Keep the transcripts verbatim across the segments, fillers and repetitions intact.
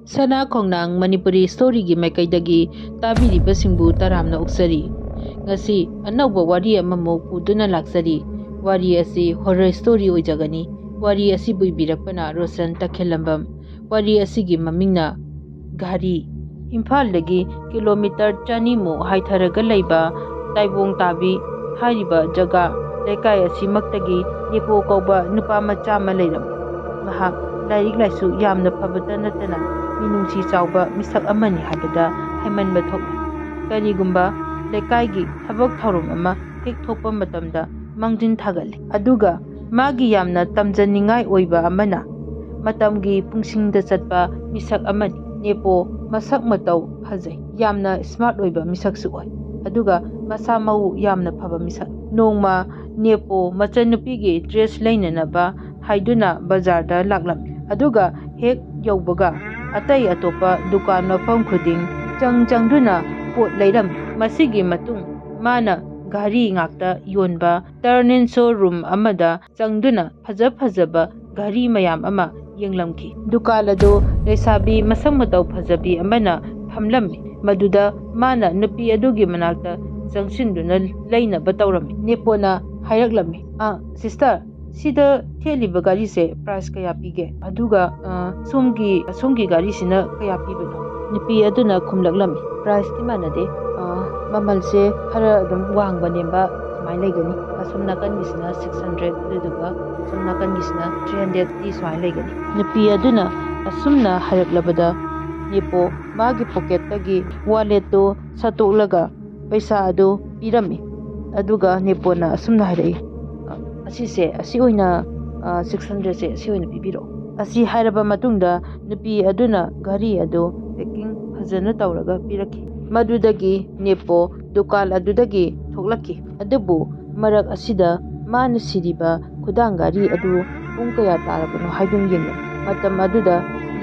ꯁꯅꯥ ꯈꯣꯡꯅꯥꯡ ꯃꯅꯤꯄꯨꯔꯤ ꯁ꯭ꯇꯣꯔꯤꯒꯤ ꯃꯥꯏꯀꯩꯗꯒꯤ ꯇꯥꯕꯤꯔꯤꯕꯁꯤꯡꯕꯨ ꯇꯔꯥꯝꯅ ꯑꯣꯛꯆꯔꯤ꯫ ꯉꯁꯤ ꯑꯅꯧꯕ ꯋꯥꯔꯤ ꯑꯃꯃꯨꯛ ꯄꯨꯗꯨꯅ ꯂꯥꯛꯆꯔꯤ꯫ ꯋꯥꯔꯤ ꯑꯁꯤ ꯍꯣꯔꯔ ꯁ꯭ꯇꯣꯔꯤ ꯑꯣꯏꯖꯒꯅꯤ꯫ ꯋꯥꯔꯤ ꯑꯁꯤꯕꯨ ꯏꯕꯤꯔꯛꯄꯅ ꯔꯣꯁꯟ ꯇꯈꯦꯜꯂꯝꯕꯝ꯫ ꯋꯥꯔꯤ ꯑꯁꯤꯒꯤ ꯃꯃꯤꯡꯅ ꯘꯥꯔꯤ꯫ ꯏꯝꯐꯥꯜꯗꯒꯤ ꯀꯤꯂꯣꯃꯤꯇꯔ ꯆꯅꯤꯃꯨꯛ ꯍꯥꯏꯊꯔꯒ ꯂꯩꯕ ꯇꯥꯏꯕꯣꯡ ꯇꯥꯕꯤ ꯍꯥꯏꯔꯤꯕ ꯖꯒꯥ ꯂꯩꯀꯥꯏ ꯑꯁꯤꯃꯛꯇꯒꯤ ꯅꯦꯄꯣ ꯀꯧꯕ ꯅꯨꯄꯥ ꯃꯆꯥ ꯑꯃ ꯂꯩꯔꯝꯃꯤ꯫ ꯃꯍꯥꯛ ꯂꯥꯏꯔꯤꯛ ꯂꯥꯏꯁꯨ ꯌꯥꯝꯅ ꯐꯕꯇ ꯅꯠꯇꯅ ꯃꯤꯅꯨꯡꯁꯤ ꯆꯥꯎꯕ ꯃꯤꯁꯛ ꯑꯃꯅꯤ ꯍꯥꯏꯕꯗ ꯍꯥꯏꯃꯟꯕ ꯊꯣꯛꯂꯣꯏ꯫ ꯀꯔꯤꯒꯨꯝꯕ ꯂꯩꯀꯥꯏꯒꯤ ꯊꯕꯛ ꯊꯧꯔꯝ ꯑꯃ ꯍꯦꯛ ꯊꯣꯛꯄ ꯃꯇꯝꯗ ꯃꯥꯡꯖꯤꯟ ꯊꯥꯒꯠꯂꯤ꯫ ꯑꯗꯨꯒ ꯃꯥꯒꯤ ꯌꯥꯝꯅ ꯇꯝꯖꯅꯤꯡꯉꯥꯏ ꯑꯣꯏꯕ ꯑꯃꯅ ꯃꯇꯝꯒꯤ ꯄꯨꯡꯁꯤꯡꯗ ꯆꯠꯄ ꯃꯤꯁꯛ ꯑꯃꯅꯤ꯫ ꯅꯦꯄꯣ ꯃꯁꯛ ꯃꯇꯧ ꯐꯖꯩ, ꯌꯥꯝꯅ ꯁ꯭ꯃꯥꯔꯠ ꯑꯣꯏꯕ ꯃꯤꯁꯛꯁꯨ ꯑꯣꯏ꯫ ꯑꯗꯨꯒ ꯃꯁꯥ ꯃꯎ ꯌꯥꯝꯅ ꯐꯕ ꯃꯤꯁꯛ꯫ ꯅꯣꯡꯃ ꯅꯦꯄꯣ ꯃꯆꯟꯅꯨꯄꯤꯒꯤ ꯗ꯭ꯔꯦꯁ ꯂꯩꯅꯅꯕ ꯍꯥꯏꯗꯨꯅ ꯕꯖꯥꯔꯗ ꯂꯥꯛꯂꯝꯃꯤ꯫ ꯑꯗꯨꯒ ꯍꯦꯛ ꯌꯧꯕꯒ ꯑꯇꯩ ꯑꯇꯣꯞꯄ ꯗꯨꯀꯥꯟ ꯃꯐꯝ ꯈꯨꯗꯤꯡ ꯆꯪ ꯆꯪꯗꯨꯅ ꯄꯣꯠ ꯂꯩꯔꯝꯃꯤ꯫ ꯃꯁꯤꯒꯤ ꯃꯇꯨꯡ ꯃꯥꯅ ꯘꯥꯔꯤ ꯉꯥꯛꯇ ꯌꯣꯟꯕ ꯇꯔꯅꯤꯟ ꯁꯣꯔꯨꯝ ꯑꯃꯗ ꯆꯪꯗꯨꯅ ꯐꯖ ꯐꯖꯕ ꯘꯥꯔꯤ ꯃꯌꯥꯝ ꯑꯃ ꯌꯦꯡꯂꯝꯈꯤ꯫ ꯗꯨꯀꯥꯟ ꯑꯗꯨ ꯂꯩꯁꯥꯕꯤ ꯃꯁꯛ ꯃꯇꯧ ꯐꯖꯕꯤ ꯑꯃꯅ ꯐꯝꯂꯝꯃꯤ꯫ ꯃꯗꯨꯗ ꯃꯥꯅ ꯅꯨꯄꯤ ꯑꯗꯨꯒꯤ ꯃꯅꯥꯛꯇ ꯆꯪꯁꯤꯟꯗꯨꯅ ꯂꯩꯅꯕ ꯇꯧꯔꯝꯃꯤ꯫ ꯅꯦꯄꯣꯅ ꯍꯥꯏꯔꯛꯂꯝꯃꯤ, "ꯑ, ꯁꯤꯁꯇꯔ, ꯁꯤꯗ ꯊꯦꯠꯂꯤꯕ ꯘꯥꯔꯤꯁꯦ ꯄ꯭ꯔꯥꯏꯁ ꯀꯌꯥ ꯄꯤꯒꯦ? ꯑꯗꯨꯒ, ꯑ, ꯁꯣꯝꯒꯤ, ꯁꯣꯝꯒꯤ ꯘꯥꯔꯤꯁꯤꯅ ꯀꯌꯥ ꯄꯤꯕꯅꯣ?" ꯅꯨꯄꯤ ꯑꯗꯨꯅ ꯈꯨꯝꯂꯛꯂꯝꯃꯤ, "ꯄ꯭ꯔꯥꯏꯁꯇꯤ ꯃꯥꯟꯅꯗꯦ꯫ ꯑ, ꯃꯃꯜꯁꯦ ꯈꯔ ꯑꯗꯨꯝ ꯋꯥꯡꯕ ꯅꯦꯝꯕ ꯁꯨꯃꯥꯏꯅ ꯂꯩꯒꯅꯤ꯫ ꯑꯁꯣꯝ ꯅꯥꯀꯟꯒꯤꯁꯤꯅ ꯁꯤꯛꯁ ꯍꯟꯗ꯭ꯔꯦꯗ, ꯑꯗꯨꯗꯨꯒ ꯑꯁꯣꯝ ꯅꯥꯀꯟꯒꯤꯁꯤꯅ ꯊ꯭ꯔꯤ ꯍꯟꯗ꯭ꯔꯦꯗꯇꯤ ꯁꯨꯃꯥꯏꯅ ꯂꯩꯒꯅꯤ꯫" ꯅꯨꯄꯤ ꯑꯗꯨꯅ ꯑꯁꯨꯝꯅ ꯍꯥꯏꯔꯛꯂꯕꯗ ꯅꯦꯄꯣ ꯃꯥꯒꯤ ꯄꯣꯀꯦꯠꯇꯒꯤ ꯋꯥꯂꯦꯠꯇꯨ ꯁꯠꯇꯣꯛꯂꯒ ꯄꯩꯁꯥ ꯑꯗꯨ ꯄꯤꯔꯝꯃꯤ꯫ ꯑꯗꯨꯒ ꯅꯦꯄꯣꯅ ꯑꯁꯨꯝꯅ ꯍꯥꯏꯔꯛꯏ, "ꯑ, ꯑꯁꯤꯁꯦ, ꯑꯁꯤ ꯑꯣꯏꯅ, ꯑ, ꯁꯤꯛꯁ ꯍꯟꯗ꯭ꯔꯦꯗꯁꯦ ꯑꯁꯤ ꯑꯣꯏꯅ ꯄꯤꯕꯤꯔꯛꯑꯣ꯫" ꯑꯁꯤ ꯍꯥꯏꯔꯕ ꯃꯇꯨꯡꯗ ꯅꯨꯄꯤ ꯑꯗꯨꯅ ꯘꯔꯤ ꯑꯗꯨ ꯄꯦꯀꯤꯡ ꯐꯖꯅ ꯇꯧꯔꯒ ꯄꯤꯔꯛꯈꯤ꯫ ꯃꯗꯨꯗꯒꯤ ꯅꯦꯄꯣ ꯗꯨꯀꯥꯟ ꯑꯗꯨꯗꯒꯤ ꯊꯣꯛꯂꯛꯈꯤ꯫ ꯑꯗꯨꯕꯨ ꯃꯔꯛ ꯑꯁꯤꯗ ꯃꯥꯅ ꯁꯤꯔꯤꯕ ꯈꯨꯗꯥꯡ ꯘꯔꯤ ꯑꯗꯨ ꯄꯨꯡ ꯀꯌꯥ ꯇꯥꯔꯕꯅꯣ ꯍꯥꯏꯗꯨꯅ ꯌꯦꯡꯂꯝꯃꯤ꯫ ꯃꯇꯝ ꯑꯗꯨꯗ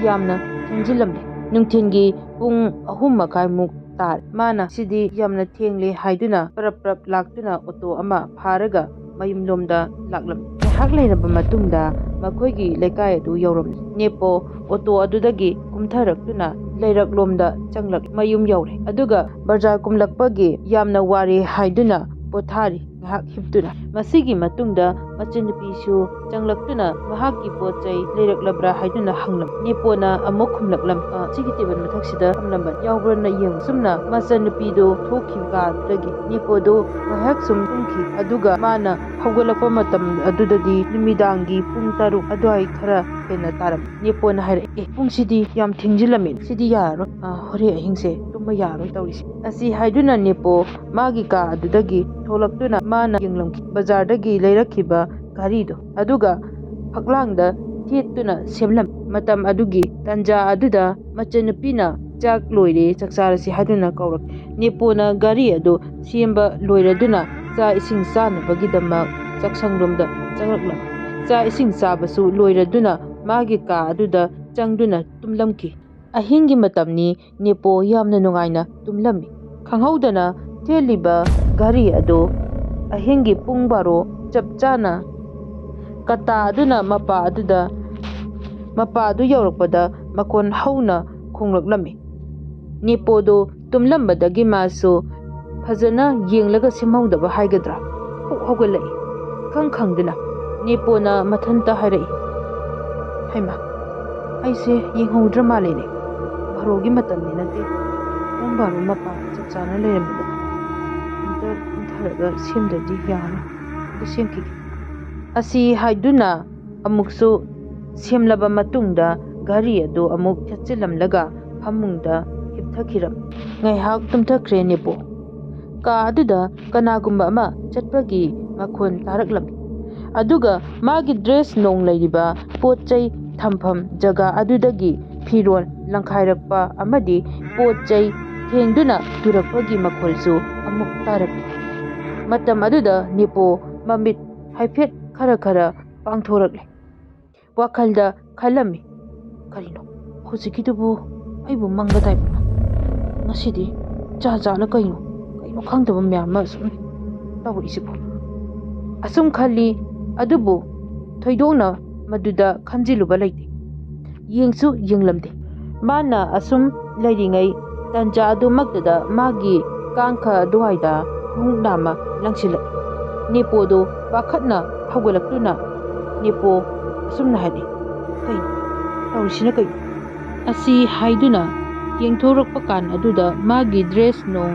ꯌꯥꯝꯅ ꯊꯦꯡꯖꯤꯜꯂꯝꯃꯤ꯫ ꯅꯨꯡꯊꯤꯜꯒꯤ ꯄꯨꯡ ꯑꯍꯨꯝ ꯃꯈꯥꯏꯃꯨꯛ ꯇꯥꯔꯦ꯫ ꯃꯥꯅ ꯁꯤꯗꯤ ꯌꯥꯝꯅ ꯊꯦꯡꯂꯦ ꯍꯥꯏꯗꯨꯅ ꯄꯔꯞ ꯄꯔꯞ ꯂꯥꯛꯇꯨꯅ ꯑꯣꯇꯣ ꯑꯃ ꯐꯥꯔꯒ ꯃꯌꯨꯝꯂꯣꯝꯗ ꯂꯥꯛꯂꯝꯃꯤ꯫ ꯉꯥꯏꯍꯥꯛ ꯂꯩꯔꯕ ꯃꯇꯨꯡꯗ ꯃꯈꯣꯏꯒꯤ ꯂꯩꯀꯥꯏ ꯑꯗꯨ ꯌꯧꯔꯝꯃꯤ꯫ ꯅꯦꯄꯣ ꯑꯣꯇꯣ ꯑꯗꯨꯗꯒꯤ ꯀꯨꯝꯊꯔꯛꯇꯨꯅ ꯂꯩꯔꯛꯂꯣꯝꯗ ꯆꯪꯂꯛ ꯃꯌꯨꯝ ꯌꯧꯔꯦ꯫ ꯑꯗꯨꯒ ꯕꯖꯥꯔ ꯀꯨꯝꯂꯛꯄꯒꯤ ꯌꯥꯝꯅ ꯋꯥꯔꯦ ꯍꯥꯏꯗꯨꯅ ꯄꯣꯊꯥꯔꯤ꯫ ꯉꯥꯏꯍꯥꯛ ꯍꯤꯞꯇꯨꯅ꯫ ꯃꯁꯤꯒꯤ ꯃꯇꯨꯡꯗ ꯃꯆꯟꯅꯨꯄꯤꯁꯨ ꯆꯪꯂꯛꯇꯨꯅ ꯃꯍꯥꯛꯀꯤ ꯄꯣꯠ ꯆꯩ ꯂꯩꯔꯛꯂꯕ꯭ꯔꯥ ꯍꯥꯏꯗꯨꯅ ꯍꯪꯂꯝꯃꯤ꯫ ꯅꯦꯄꯣꯅ ꯑꯃꯨꯛ ꯈꯨꯝꯂꯛꯂꯝꯃꯤ, "ꯑ, ꯁꯤꯒꯤ ꯇꯦꯕꯜ ꯃꯊꯛꯁꯤꯗ ꯊꯝꯂꯝꯕ ꯌꯥꯎꯕ꯭ꯔꯅ ꯌꯦꯡꯉꯨ꯫" ꯁꯨꯝꯅ ꯃꯆꯟꯅꯨꯄꯤꯗꯨ ꯊꯣꯛꯈꯤꯕ ꯀꯥꯗꯨꯗꯒꯤ ꯅꯦꯄꯣꯗꯨ ꯉꯥꯏꯍꯥꯛ ꯁꯨꯝ ꯇꯨꯝꯈꯤ꯫ ꯑꯗꯨꯒ ꯃꯥꯅ ꯍꯧꯒꯠꯂꯛꯄ ꯃꯇꯝ ꯑꯗꯨꯗꯗꯤ ꯅꯨꯃꯤꯗꯥꯡꯒꯤ ꯄꯨꯡ ꯇꯔꯨꯛ ꯑꯗꯨꯋꯥꯏ ꯈꯔ ꯍꯦꯟꯅ ꯇꯥꯔꯝꯃꯤ꯫ ꯅꯦꯄꯣꯅ ꯍꯥꯏꯔꯛꯑꯦ, "ꯑꯦ, ꯄꯨꯡꯁꯤꯗꯤ ꯌꯥꯝ ꯊꯦꯡꯖꯤꯜꯂꯝꯃꯦ꯫ ꯁꯤꯗꯤ ꯌꯥꯔꯔꯣꯏ꯫ ꯑ, ꯍꯣꯔꯦꯟ ꯑꯍꯤꯡꯁꯦ ꯇꯨꯝꯕ ꯌꯥꯔꯔꯣꯏ ꯇꯧꯔꯤꯁꯦ꯫" ꯑꯁꯤ ꯍꯥꯏꯗꯨꯅ ꯅꯦꯄꯣ ꯃꯥꯒꯤ ꯀꯥ ꯑꯗꯨꯗꯒꯤ ꯊꯣꯛꯂꯛꯇꯨꯅ ꯃꯥꯅ ꯌꯦꯡꯂꯝꯈꯤ꯫ ꯕꯖꯥꯔꯗꯒꯤ ꯂꯩꯔꯛꯈꯤꯕ ꯘꯔꯤꯗꯣ ꯑꯗꯨꯒ ꯐꯛꯂꯥꯡꯗ ꯊꯦꯠꯇꯨꯅ ꯁꯦꯝꯂꯝꯃꯤ꯫ ꯃꯇꯝ ꯑꯗꯨꯒꯤ ꯇꯥꯟꯖꯥ ꯑꯗꯨꯗ ꯃꯆꯟꯅꯨꯄꯤꯅ, "ꯆꯥꯛ ꯂꯣꯏꯔꯦ, ꯆꯥꯛ ꯆꯥꯔꯁꯤ," ꯍꯥꯏꯗꯨꯅ ꯀꯧꯔꯛꯈꯤ꯫ ꯅꯦꯄꯣꯅ ꯘꯔꯤ ꯑꯗꯨ ꯁꯦꯝꯕ ꯂꯣꯏꯔꯗꯨꯅ ꯆꯥꯛ ꯏꯁꯤꯡ ꯆꯥꯅꯕꯒꯤꯗꯃꯛ ꯆꯥꯛꯁꯪꯂꯣꯝꯗ ꯆꯪꯂꯛꯂꯝꯃꯤ꯫ ꯆꯥꯛ ꯏꯁꯤꯡ ꯆꯥꯕꯁꯨ ꯂꯣꯏꯔꯗꯨꯅ ꯃꯥꯒꯤ ꯀꯥ ꯑꯗꯨꯗ ꯆꯪꯗꯨꯅ ꯇꯨꯝꯂꯝꯈꯤ꯫ ꯑꯍꯤꯡꯒꯤ ꯃꯇꯝꯅꯤ꯫ ꯅꯦꯄꯣ ꯌꯥꯝꯅ ꯅꯨꯡꯉꯥꯏꯅ ꯇꯨꯝꯂꯝꯃꯤ꯫ ꯈꯪꯍꯧꯗꯅ ꯊꯦꯜꯂꯤꯕ ꯘꯔꯤ ꯑꯗꯨ ꯑꯍꯤꯡꯒꯤ ꯄꯨꯡ ꯕꯥꯔꯣ ꯆꯞ ꯆꯥꯅ ꯀꯇꯥ ꯑꯗꯨꯅ ꯃꯄꯥ ꯑꯗꯨꯗ, ꯃꯄꯥ ꯑꯗꯨ ꯌꯧꯔꯛꯄꯗ ꯃꯈꯣꯟ ꯍꯧꯅ ꯈꯣꯡꯂꯛꯂꯝꯃꯤ꯫ ꯅꯦꯄꯣꯗꯨ ꯇꯨꯝꯂꯝꯕꯗꯒꯤ ꯃꯥꯁꯨ ꯐꯖꯅ ꯌꯦꯡꯂꯒ ꯁꯦꯝꯍꯧꯗꯕ ꯍꯥꯏꯒꯗ꯭ꯔꯥ, ꯍꯧ-, ꯍꯧꯒꯠꯂꯛꯏ꯫ ꯈꯪ ꯈꯪꯗꯨꯅ ꯅꯦꯄꯣꯅ ꯃꯊꯟꯇ ꯍꯥꯏꯔꯛꯏ, "ꯍꯩꯃꯥ, ꯑꯩꯁꯦ ꯌꯦꯡꯍꯧꯗ꯭ꯔ ꯃꯥꯜꯂꯦꯅꯦ꯫ ꯕꯥꯔꯣꯒꯤ ꯃꯇꯝꯗꯤ ꯅꯠꯇꯦ, ꯄꯨꯡ ꯕꯥꯔꯣ ꯃꯄꯥ ꯆꯞ ꯆꯥꯅ ꯂꯩꯔꯝꯃꯤꯗ꯫ ꯑꯝꯇ ꯀꯨꯝꯊꯔꯒ ꯁꯦꯝꯗ꯭ꯔꯗꯤ ꯌꯥꯔꯣꯏ꯫ ꯑꯝꯇ ꯁꯦꯝꯈꯤꯒꯦ꯫" ꯑꯁꯤ ꯍꯥꯏꯗꯨꯅ ꯑꯃꯨꯛꯁꯨ ꯁꯦꯝꯂꯕ ꯃꯇꯨꯡꯗ ꯘꯔꯤ ꯑꯗꯨ ꯑꯃꯨꯛ ꯊꯦꯠꯆꯤꯜꯂꯝꯂꯒ ꯐꯃꯨꯡꯗ ꯍꯤꯞꯊꯈꯤꯔꯝꯃꯤ꯫ ꯉꯥꯏꯍꯥꯛ ꯇꯨꯝꯊꯈ꯭ꯔꯦ ꯅꯦꯄꯣ꯫ ꯀꯥ ꯑꯗꯨꯗ ꯀꯅꯥꯒꯨꯝꯕ ꯑꯃ ꯆꯠꯄꯒꯤ ꯃꯈꯣꯟ ꯇꯥꯔꯛꯂꯝꯃꯤ꯫ ꯑꯗꯨꯒ ꯃꯥꯒꯤ ꯗ꯭ꯔꯦꯁ ꯅꯣꯡ ꯂꯩꯔꯤꯕ ꯄꯣꯠ ꯆꯩ ꯊꯝꯐꯝ ꯖꯒꯥ ꯑꯗꯨꯗꯒꯤ ꯐꯤꯔꯣꯜ ꯂꯪꯈꯥꯏꯔꯛꯄ ꯑꯃꯗꯤ ꯄꯣꯠ ꯆꯩ ꯊꯦꯡꯗꯨꯅ ꯇꯨꯔꯛꯄꯒꯤ ꯃꯈꯣꯜꯁꯨ ꯑꯃꯨꯛ ꯇꯥꯔꯛꯂꯤ꯫ ꯃꯇꯝ ꯑꯗꯨꯗ ꯅꯦꯄꯣ ꯃꯃꯤꯠ ꯍꯥꯏꯐꯦꯠ ꯈꯔ ꯈꯔ ꯄꯥꯡꯊꯣꯔꯛꯂꯦ꯫ ꯋꯥꯈꯜꯗ ꯈꯜꯂꯝꯃꯤ, "ꯀꯔꯤꯅꯣ ꯍꯧꯖꯤꯛꯀꯤꯗꯨꯕꯨ? ꯑꯩꯕꯨ ꯃꯪꯒꯗꯥꯏꯕꯅꯣ? ꯉꯁꯤꯗꯤ ꯖꯥꯠ ꯖꯥꯠꯂ ꯀꯩꯅꯣ? ꯀꯩꯅꯣ ꯈꯪꯗꯕ ꯃꯌꯥꯝ ꯑꯃ ꯁꯨꯝ ꯇꯧꯔꯛꯏꯁꯤꯕꯣ?" ꯑꯁꯨꯝ ꯈꯜꯂꯤ꯫ ꯑꯗꯨꯕꯨ ꯊꯣꯏꯗꯣꯛꯅ ꯃꯗꯨꯗ ꯈꯟꯖꯤꯜꯂꯨꯕ ꯂꯩꯇꯦ꯫ ꯌꯦꯡꯁꯨ ꯌꯦꯡꯂꯝꯗꯦ꯫ ꯃꯥꯅ ꯑꯁꯨꯝ ꯂꯩꯔꯤꯉꯩ ꯇꯟꯖꯥ ꯑꯗꯨꯃꯛꯇꯗ ꯃꯥꯒꯤ ꯀꯥꯡꯈ ꯑꯗꯨꯋꯥꯏꯗ ꯈꯣꯡꯎꯞ ꯅꯥꯝꯃ ꯂꯪꯁꯤꯜꯂꯛꯏ꯫ ꯅꯦꯄꯣꯗꯨ ꯄꯥꯈꯠꯅ ꯍꯧꯒꯠꯂꯛꯇꯨꯅ ꯅꯦꯄꯣ ꯑꯁꯨꯝꯅ ꯍꯥꯏꯔꯛꯏ, "ꯀꯩꯅꯣ? ꯇꯧꯔꯤꯁꯤꯅ ꯀꯩꯅꯣ?" ꯑꯁꯤ ꯍꯥꯏꯗꯨꯅ ꯌꯦꯡꯊꯣꯔꯛꯄ ꯀꯥꯟ ꯑꯗꯨꯗ ꯃꯥꯒꯤ ꯗ꯭ꯔꯦꯁ ꯅꯣꯡ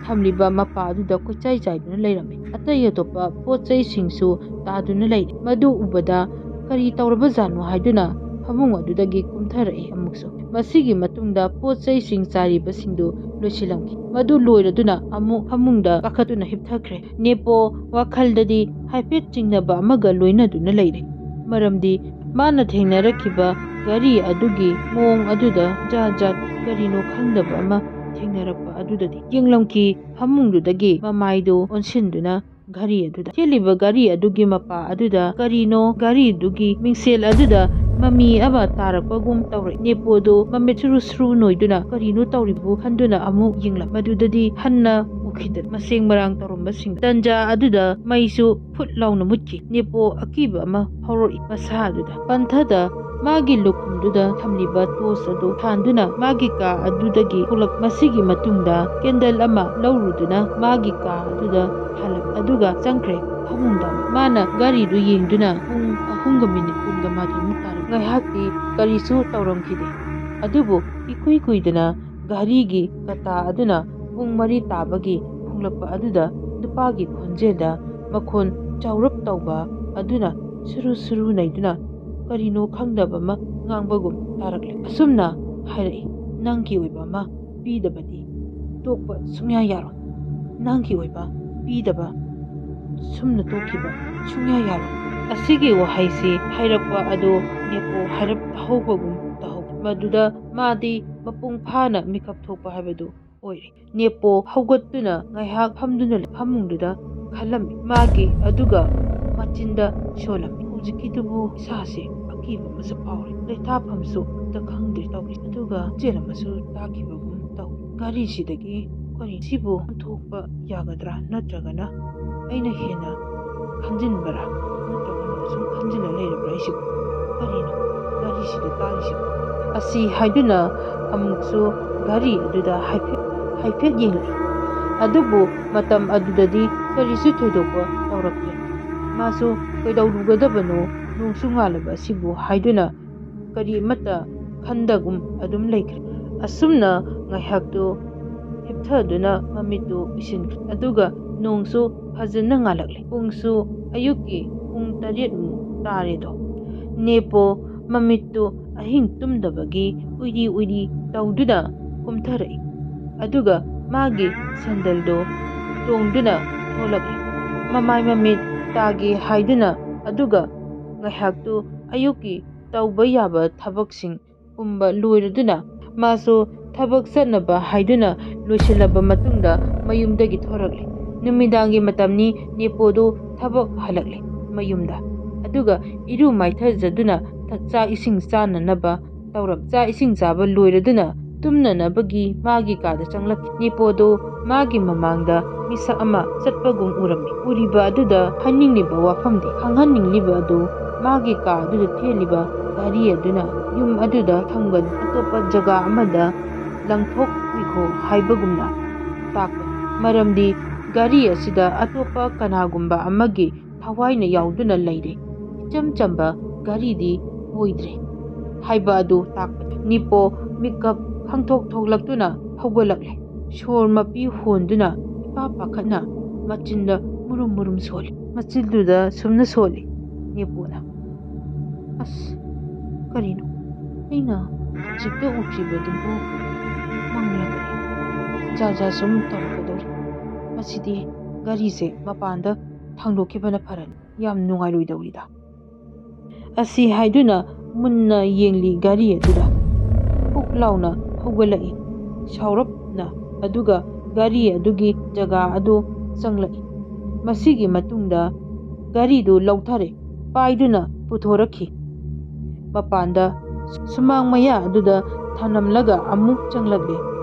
ꯊꯝꯂꯤꯕ ꯃꯄꯥ ꯑꯗꯨꯗ ꯀꯣꯏꯆꯥꯏ ꯆꯥꯏꯗꯨꯅ ꯂꯩꯔꯝꯃꯤ꯫ ꯑꯇꯩ ꯑꯇꯣꯞꯄ ꯄꯣꯠ ꯆꯩꯁꯤꯡꯁꯨ ꯇꯥꯗꯨꯅ ꯂꯩꯔꯤ꯫ ꯃꯗꯨ ꯎꯕꯗ ꯀꯔꯤ ꯇꯧꯔꯕꯖꯥꯠꯅꯣ ꯍꯥꯏꯗꯨꯅ ꯐꯃꯨꯡ ꯑꯗꯨꯗꯒꯤ ꯀꯨꯝꯊꯔꯛꯏ ꯑꯃꯨꯛꯁꯨ꯫ ꯃꯁꯤꯒꯤ ꯃꯇꯨꯡꯗ ꯄꯣꯠ ꯆꯩꯁꯤꯡ ꯆꯥꯏꯔꯤꯕꯁꯤꯡꯗꯨ ꯂꯣꯏꯁꯤꯜꯂꯝꯈꯤ꯫ ꯃꯗꯨ ꯂꯣꯏꯔꯗꯨꯅ ꯑꯃꯨꯛ ꯐꯃꯨꯡꯗ ꯀꯥꯈꯠꯇꯨꯅ ꯍꯤꯞꯊꯈ꯭ꯔꯦ꯫ ꯅꯦꯄꯣ ꯋꯥꯈꯜꯗꯗꯤ ꯍꯥꯏꯐꯦꯠ ꯆꯤꯡꯅꯕ ꯑꯃꯒ ꯂꯣꯏꯅꯗꯨꯅ ꯂꯩꯔꯦ꯫ ꯃꯔꯝꯗꯤ ꯃꯥꯅ ꯊꯦꯡꯅꯔꯛꯈꯤꯕ ꯘꯔꯤ ꯑꯗꯨꯒꯤ ꯃꯑꯣꯡ ꯑꯗꯨꯗ ꯖꯥꯠ ꯖꯥꯠ ꯀꯔꯤꯅꯣ ꯈꯪꯗꯕ ꯑꯃ ꯊꯦꯡꯅꯔꯛꯄ ꯑꯗꯨꯗꯗꯤ ꯌꯦꯡꯂꯝꯈꯤ꯫ ꯐꯃꯨꯡꯗꯨꯗꯒꯤ ꯃꯃꯥꯏꯗꯨ ꯑꯣꯟꯁꯤꯟꯗꯨꯅ ꯘꯔꯤ ꯑꯗꯨꯗ, ꯊꯦꯜꯂꯤꯕ ꯘꯔꯤ ꯑꯗꯨꯒꯤ ꯃꯄꯥ ꯑꯗꯨꯗ ꯀꯔꯤꯅꯣ, ꯘꯔꯤꯗꯨꯒꯤ ꯃꯤꯡꯁꯦꯜ ꯑꯗꯨꯗ ꯃꯃꯤ ꯑꯃ ꯇꯥꯔꯛꯄꯒꯨꯝ ꯇꯧꯔꯛꯏ꯫ ꯅꯦꯄꯣꯗꯨ ꯃꯃꯤꯠ ꯁꯨꯔꯨ ꯁꯨꯔꯨ ꯅꯣꯏꯗꯨꯅ ꯀꯔꯤꯅꯣ ꯇꯧꯔꯤꯕꯨ ꯈꯟꯗꯨꯅ ꯑꯃꯨꯛ ꯌꯦꯡꯂꯝ꯫ ꯃꯗꯨꯗꯗꯤ ꯍꯟꯅ ꯎꯈꯤꯗ꯭ꯔꯦ꯫ ꯃꯁꯦꯡ ꯃꯔꯥꯡ ꯇꯧꯔꯝꯕꯁꯤꯡ꯫ ꯇꯟꯖꯥ ꯑꯗꯨꯗ ꯃꯩꯁꯨ ꯐꯨꯠ ꯂꯥꯎꯅ ꯃꯨꯠꯈꯤ꯫ ꯅꯦꯄꯣ ꯑꯀꯤꯕ ꯑꯃ ꯐꯥꯎꯔꯛꯏ꯫ ꯃꯁꯥ ꯑꯗꯨꯗ ꯄꯟꯊꯗ ꯃꯥꯒꯤ ꯂꯨꯈꯨꯝꯗꯨꯗ ꯊꯝꯂꯤꯕ ꯇꯣꯔꯆ ꯑꯗꯨ ꯊꯥꯟꯗꯨꯅ ꯃꯥꯒꯤ ꯀꯥ ꯑꯗꯨꯗꯒꯤ ꯊꯣꯛꯂꯛ꯫ ꯃꯁꯤꯒꯤ ꯃꯇꯨꯡꯗ ꯀꯦꯟꯗꯜ ꯑꯃ ꯂꯧꯔꯨꯗꯨꯅ ꯃꯥꯒꯤ ꯀꯥ ꯑꯗꯨꯗ ꯊꯥꯜꯂꯝꯃꯤ꯫ ꯑꯗꯨꯒ ꯆꯪꯈ꯭ꯔꯦ ꯐꯃꯨꯡꯗ꯫ ꯃꯥꯅ ꯘꯔꯤꯗꯨ ꯌꯦꯡꯗꯨꯅ ꯄꯨꯡ ꯑꯍꯨꯝꯒ ꯃꯤꯅꯤꯠ ꯀꯨꯟꯒ ꯃꯥꯊꯣꯏꯃꯨꯛ ꯇꯥꯔꯝꯃꯤ꯫ ꯉꯥꯏꯍꯥꯛꯇꯤ ꯀꯔꯤꯁꯨ ꯇꯧꯔꯝꯈꯤꯗꯦ꯫ ꯑꯗꯨꯕꯨ ꯏꯀꯨꯏ ꯀꯨꯏꯗꯅ ꯘꯔꯤꯒꯤ ꯀꯇꯥ ꯑꯗꯨꯅ ꯄꯨꯡ ꯃꯔꯤ ꯇꯥꯕꯒꯤ ꯈꯣꯡꯂꯛꯄ ꯑꯗꯨꯗ ꯅꯨꯄꯥꯒꯤ ꯈꯣꯟꯖꯦꯜꯗ ꯃꯈꯣꯟ ꯆꯥꯎꯔꯞ ꯇꯧꯕ ꯑꯗꯨꯅ ꯁꯨꯔꯨ ꯁꯨꯔꯨ ꯅꯩꯗꯨꯅ ꯀꯔꯤꯅꯣ ꯈꯪꯗꯕ ꯑꯃ ꯉꯥꯡꯕꯒꯨꯝ ꯇꯥꯔꯛꯂꯦ꯫ ꯑꯁꯨꯝꯅ ꯍꯥꯏꯔꯛꯏ, "ꯅꯪꯒꯤ ꯑꯣꯏꯕ ꯑꯃ ꯄꯤꯗꯕꯗꯤ ꯇꯣꯛꯄ ꯁꯨꯡꯌꯥ ꯌꯥꯔꯣꯏ꯫ ꯅꯪꯒꯤ ꯑꯣꯏꯕ ꯄꯤꯗꯕ ꯁꯨꯝꯅ ꯇꯣꯛꯈꯤꯕ ꯁꯨꯡꯌꯥ ꯌꯥꯔꯣꯏ꯫" ꯑꯁꯤꯒꯤ ꯋꯥꯍꯩꯁꯤ ꯍꯥꯏꯔꯛꯄ ꯑꯗꯨ ꯅꯦꯄꯣ ꯍꯥꯏꯔꯞ ꯇꯥꯍꯧꯕꯒꯨꯝ ꯇꯧꯍꯧꯏ꯫ ꯃꯗꯨꯗ ꯃꯥꯗꯤ ꯃꯄꯨꯡ ꯐꯥꯅ ꯃꯤꯀꯞ ꯊꯣꯛꯄ ꯍꯥꯏꯕꯗꯨ ꯑꯣꯏꯔꯦ꯫ ꯅꯦꯄꯣ ꯍꯧꯒꯠꯇꯨꯅ ꯉꯥꯏꯍꯥꯛ ꯐꯝꯗꯨꯅ ꯐꯃꯨꯡꯗꯨꯗ ꯈꯜꯂꯝꯃꯤ꯫ ꯃꯥꯒꯤ ꯑꯗꯨꯒ ꯃꯆꯤꯟꯗ ꯁꯣꯜꯂꯝꯃꯤ꯫ "ꯍꯧꯖꯤꯛꯀꯤꯗꯨꯕꯨ ꯏꯁꯥꯁꯦ ꯑꯀꯤꯕ ꯑꯃꯁꯨ ꯐꯥꯎꯔꯦ꯫ ꯂꯩꯇꯥꯐꯝꯁꯨ ꯑꯝꯇ ꯈꯪꯗ꯭ꯔꯦ ꯇꯧꯔꯤꯁꯦ꯫" ꯑꯗꯨꯒ ꯈꯣꯟꯖꯦꯜ ꯑꯃꯁꯨ ꯇꯥꯈꯤꯕꯒꯨꯝ ꯇꯧꯏ꯫ ꯘꯔꯤꯁꯤꯗꯒꯤ ꯀꯔꯤ ꯁꯤꯕꯨ ꯑꯣꯟꯊꯣꯛꯄ ꯌꯥꯒꯗ꯭ꯔꯥ? ꯅꯠꯇ꯭ꯔꯒꯅ ꯑꯩꯅ ꯍꯦꯟꯅ ꯈꯟꯖꯤꯟꯕꯔꯥ? ꯅꯠꯇ꯭ꯔꯒꯅ ꯁꯨꯝ ꯈꯟꯖꯤꯜꯂ ꯂꯩꯔꯕ꯭ꯔꯥ ꯑꯩꯁꯤꯕꯨ? ꯀꯔꯤꯅꯣ ꯒꯥꯔꯤꯁꯤꯗ ꯇꯥꯔꯤꯁꯤꯕꯨ? ꯑꯁꯤ ꯍꯥꯏꯗꯨꯅ ꯑꯃꯨꯛꯁꯨ ꯘꯔꯤ ꯑꯗꯨꯗ ꯍꯥꯏꯐꯦꯠ ꯍꯥꯏꯐꯦꯠ ꯌꯦꯡꯂꯛꯏ꯫ ꯑꯗꯨꯕꯨ ꯃꯇꯝ ꯑꯗꯨꯗꯗꯤ ꯀꯔꯤꯁꯨ ꯊꯣꯏꯗꯣꯛꯄ ꯇꯧꯔꯛꯇ꯭ꯔꯦ꯫ ꯃꯥꯁꯨ ꯀꯩꯗꯧꯔꯨꯒꯗꯕꯅꯣ, ꯅꯣꯡꯁꯨ ꯉꯥꯜꯂꯕ ꯑꯁꯤꯕꯨ ꯍꯥꯏꯗꯨꯅ ꯀꯔꯤ ꯑꯃꯠꯇ ꯈꯟꯗꯒꯨꯝ ꯑꯗꯨꯝ ꯂꯩꯈ꯭ꯔꯦ꯫ ꯑꯁꯨꯝꯅ ꯉꯥꯏꯍꯥꯛꯇꯨ ꯍꯤꯞꯊꯗꯨꯅ ꯃꯃꯤꯠꯇꯨ ꯎꯏꯁꯤꯟꯈ꯭ꯔꯦ꯫ ꯑꯗꯨꯒ ꯅꯣꯡꯁꯨ ꯐꯖꯅ ꯉꯥꯜꯂꯛꯂꯦ꯫ ꯄꯨꯡꯁꯨ ꯑꯌꯨꯛꯀꯤ ꯄꯨꯡ ꯇꯔꯦꯠꯃꯨꯛ ꯇꯥꯔꯦꯗꯣ꯫ ꯅꯦꯄꯣ ꯃꯃꯤꯠꯇꯨ ꯑꯍꯤꯡ ꯇꯨꯝꯗꯕꯒꯤ ꯎꯏꯔꯤ ꯎꯏꯔꯤ ꯇꯧꯗꯨꯅ ꯀꯨꯝꯊꯔꯛꯏ꯫ ꯑꯗꯨꯒ ꯃꯥꯒꯤ ꯁꯦꯟꯗꯜꯗꯨ ꯇꯣꯡꯗꯨꯅ ꯊꯣꯛꯂꯛꯏ꯫ ꯃꯃꯥꯏ ꯃꯃꯤꯠ ꯇꯥꯒꯦ ꯍꯥꯏꯗꯨꯅ, ꯑꯗꯨꯒ ꯉꯥꯏꯍꯥꯛꯇꯨ ꯑꯌꯨꯛꯀꯤ ꯇꯧꯕ ꯌꯥꯕ ꯊꯕꯛꯁꯤꯡ ꯄꯨꯝꯕ ꯂꯣꯏꯔꯗꯨꯅ, ꯃꯥꯁꯨ ꯊꯕꯛ ꯆꯠꯅꯕ ꯍꯥꯏꯗꯨꯅ ꯂꯣꯏꯁꯤꯜꯂꯕ ꯃꯇꯨꯡꯗ ꯃꯌꯨꯝꯗꯒꯤ ꯊꯣꯔꯛꯂꯦ꯫ ꯅꯨꯃꯤꯗꯥꯡꯒꯤ ꯃꯇꯝꯅꯤ, ꯅꯦꯄꯣꯗꯨ ꯊꯕꯛ ꯍꯜꯂꯛꯂꯦ ꯃꯌꯨꯝꯗ꯫ ꯑꯗꯨꯒ ꯏꯔꯨ ꯃꯥꯏꯊꯖꯗꯨꯅ ꯊꯛ-, ꯆꯥꯛ ꯏꯁꯤꯡ ꯆꯥꯅꯅꯕ ꯇꯧꯔꯛ-, ꯆꯥꯛ ꯏꯁꯤꯡ ꯆꯥꯕ ꯂꯣꯏꯔꯗꯨꯅ ꯇꯨꯝꯅꯅꯕꯒꯤ ꯃꯥꯒꯤ ꯀꯥꯗ ꯆꯪꯂꯛꯈꯤ꯫ ꯅꯦꯄꯣꯗꯨ ꯃꯥꯒꯤ ꯃꯃꯥꯡꯗ ꯃꯤꯁꯛ ꯑꯃ ꯆꯠꯄꯒꯨꯝ ꯎꯔꯝꯃꯤ꯫ ꯎꯔꯤꯕ ꯑꯗꯨꯗ ꯍꯥꯏꯅꯤꯡꯂꯤꯕ ꯋꯥꯐꯝꯗꯤ, ꯈꯪꯍꯟꯅꯤꯡꯂꯤꯕ ꯑꯗꯨ ꯃꯥꯒꯤ ꯀꯥ ꯑꯗꯨꯗ ꯊꯦꯜꯂꯤꯕ ꯘꯔꯤ ꯑꯗꯨꯅ ꯌꯨꯝ ꯑꯗꯨꯗ ꯊꯝꯒꯅꯨ, ꯑꯇꯣꯞꯄ ꯖꯒꯥ ꯑꯃꯗ ꯂꯪꯊꯣꯛꯄꯤꯈꯣ ꯍꯥꯏꯕꯒꯨꯝꯅ ꯇꯥꯛꯄꯅꯤ꯫ ꯃꯔꯝꯗꯤ ꯘꯔꯤ ꯑꯁꯤꯗ ꯑꯇꯣꯞꯄ ꯀꯅꯥꯒꯨꯝꯕ ꯑꯃꯒꯤ ꯊꯋꯥꯏꯅ ꯌꯥꯎꯗꯨꯅ ꯂꯩꯔꯦ꯫ ꯏꯆꯝ ꯆꯝꯕ ꯘꯔꯤꯗꯤ ꯑꯣꯏꯗ꯭ꯔꯦ ꯍꯥꯏꯕ ꯑꯗꯨ ꯇꯥꯛꯄꯅꯤ꯫ ꯅꯦꯄꯣ ꯃꯤꯀꯞ ꯈꯪꯊꯣꯛ ꯊꯣꯛꯂꯛꯇꯨꯅ ꯍꯧꯒꯠꯂꯛꯂꯦ꯫ ꯁꯣꯔ ꯃꯄꯤ ꯍꯣꯟꯗꯨꯅ ꯏꯄꯥ ꯄꯥꯈꯠꯅ ꯃꯆꯤꯟꯗ ꯃꯨꯔꯨꯝ ꯃꯨꯔꯨꯝ ꯁꯣꯜꯂꯤ꯫ ꯃꯆꯤꯟꯗꯨꯗ ꯁꯨꯝꯅ ꯁꯣꯜꯂꯤ ꯅꯦꯄꯣꯅ, "ꯑꯁ, ꯀꯔꯤꯅꯣ? ꯑꯩꯅ ꯍꯧꯖꯤꯛꯇ ꯎꯈꯤꯕꯗꯨꯕꯨ ꯃꯪꯂꯒꯅꯤ꯫ ꯖꯥ ꯖꯥ ꯁꯨꯝ ꯇꯧꯔꯛꯀꯗꯧꯔꯤ꯫ ꯃꯁꯤꯗꯤ ꯘꯔꯤꯁꯦ ꯃꯄꯥꯟꯗ ꯊꯥꯡꯗꯣꯛꯈꯤꯕꯅ ꯐꯔꯅꯤ꯫ ꯌꯥꯝ ꯅꯨꯡꯉꯥꯏꯔꯣꯏꯗꯧꯔꯤꯗ"꯫ ꯑꯁꯤ ꯍꯥꯏꯗꯨꯅ ꯃꯨꯟꯅ ꯌꯦꯡꯂꯤ ꯘꯔꯤ ꯑꯗꯨꯗ꯫ ꯍꯨꯛ ꯂꯥꯎꯅ ꯍꯧꯒꯠꯂꯛꯏ ꯁꯥꯎꯔꯞꯅ, ꯑꯗꯨꯒ ꯘꯔꯤ ꯑꯗꯨꯒꯤ ꯖꯒꯥ ꯑꯗꯨ ꯆꯪꯂꯛꯏ꯫ ꯃꯁꯤꯒꯤ ꯃꯇꯨꯡꯗ ꯘꯔꯤꯗꯨ ꯂꯧꯊꯔꯦ, ꯄꯥꯏꯗꯨꯅ ꯄꯨꯊꯣꯔꯛꯈꯤ꯫ ꯃꯄꯥꯟꯗ ꯁꯨꯃꯥꯡ ꯃꯌꯥ ꯑꯗꯨꯗ ꯊꯅꯝꯂꯒ ꯑꯃꯨꯛ ꯆꯪꯂꯛꯂꯦ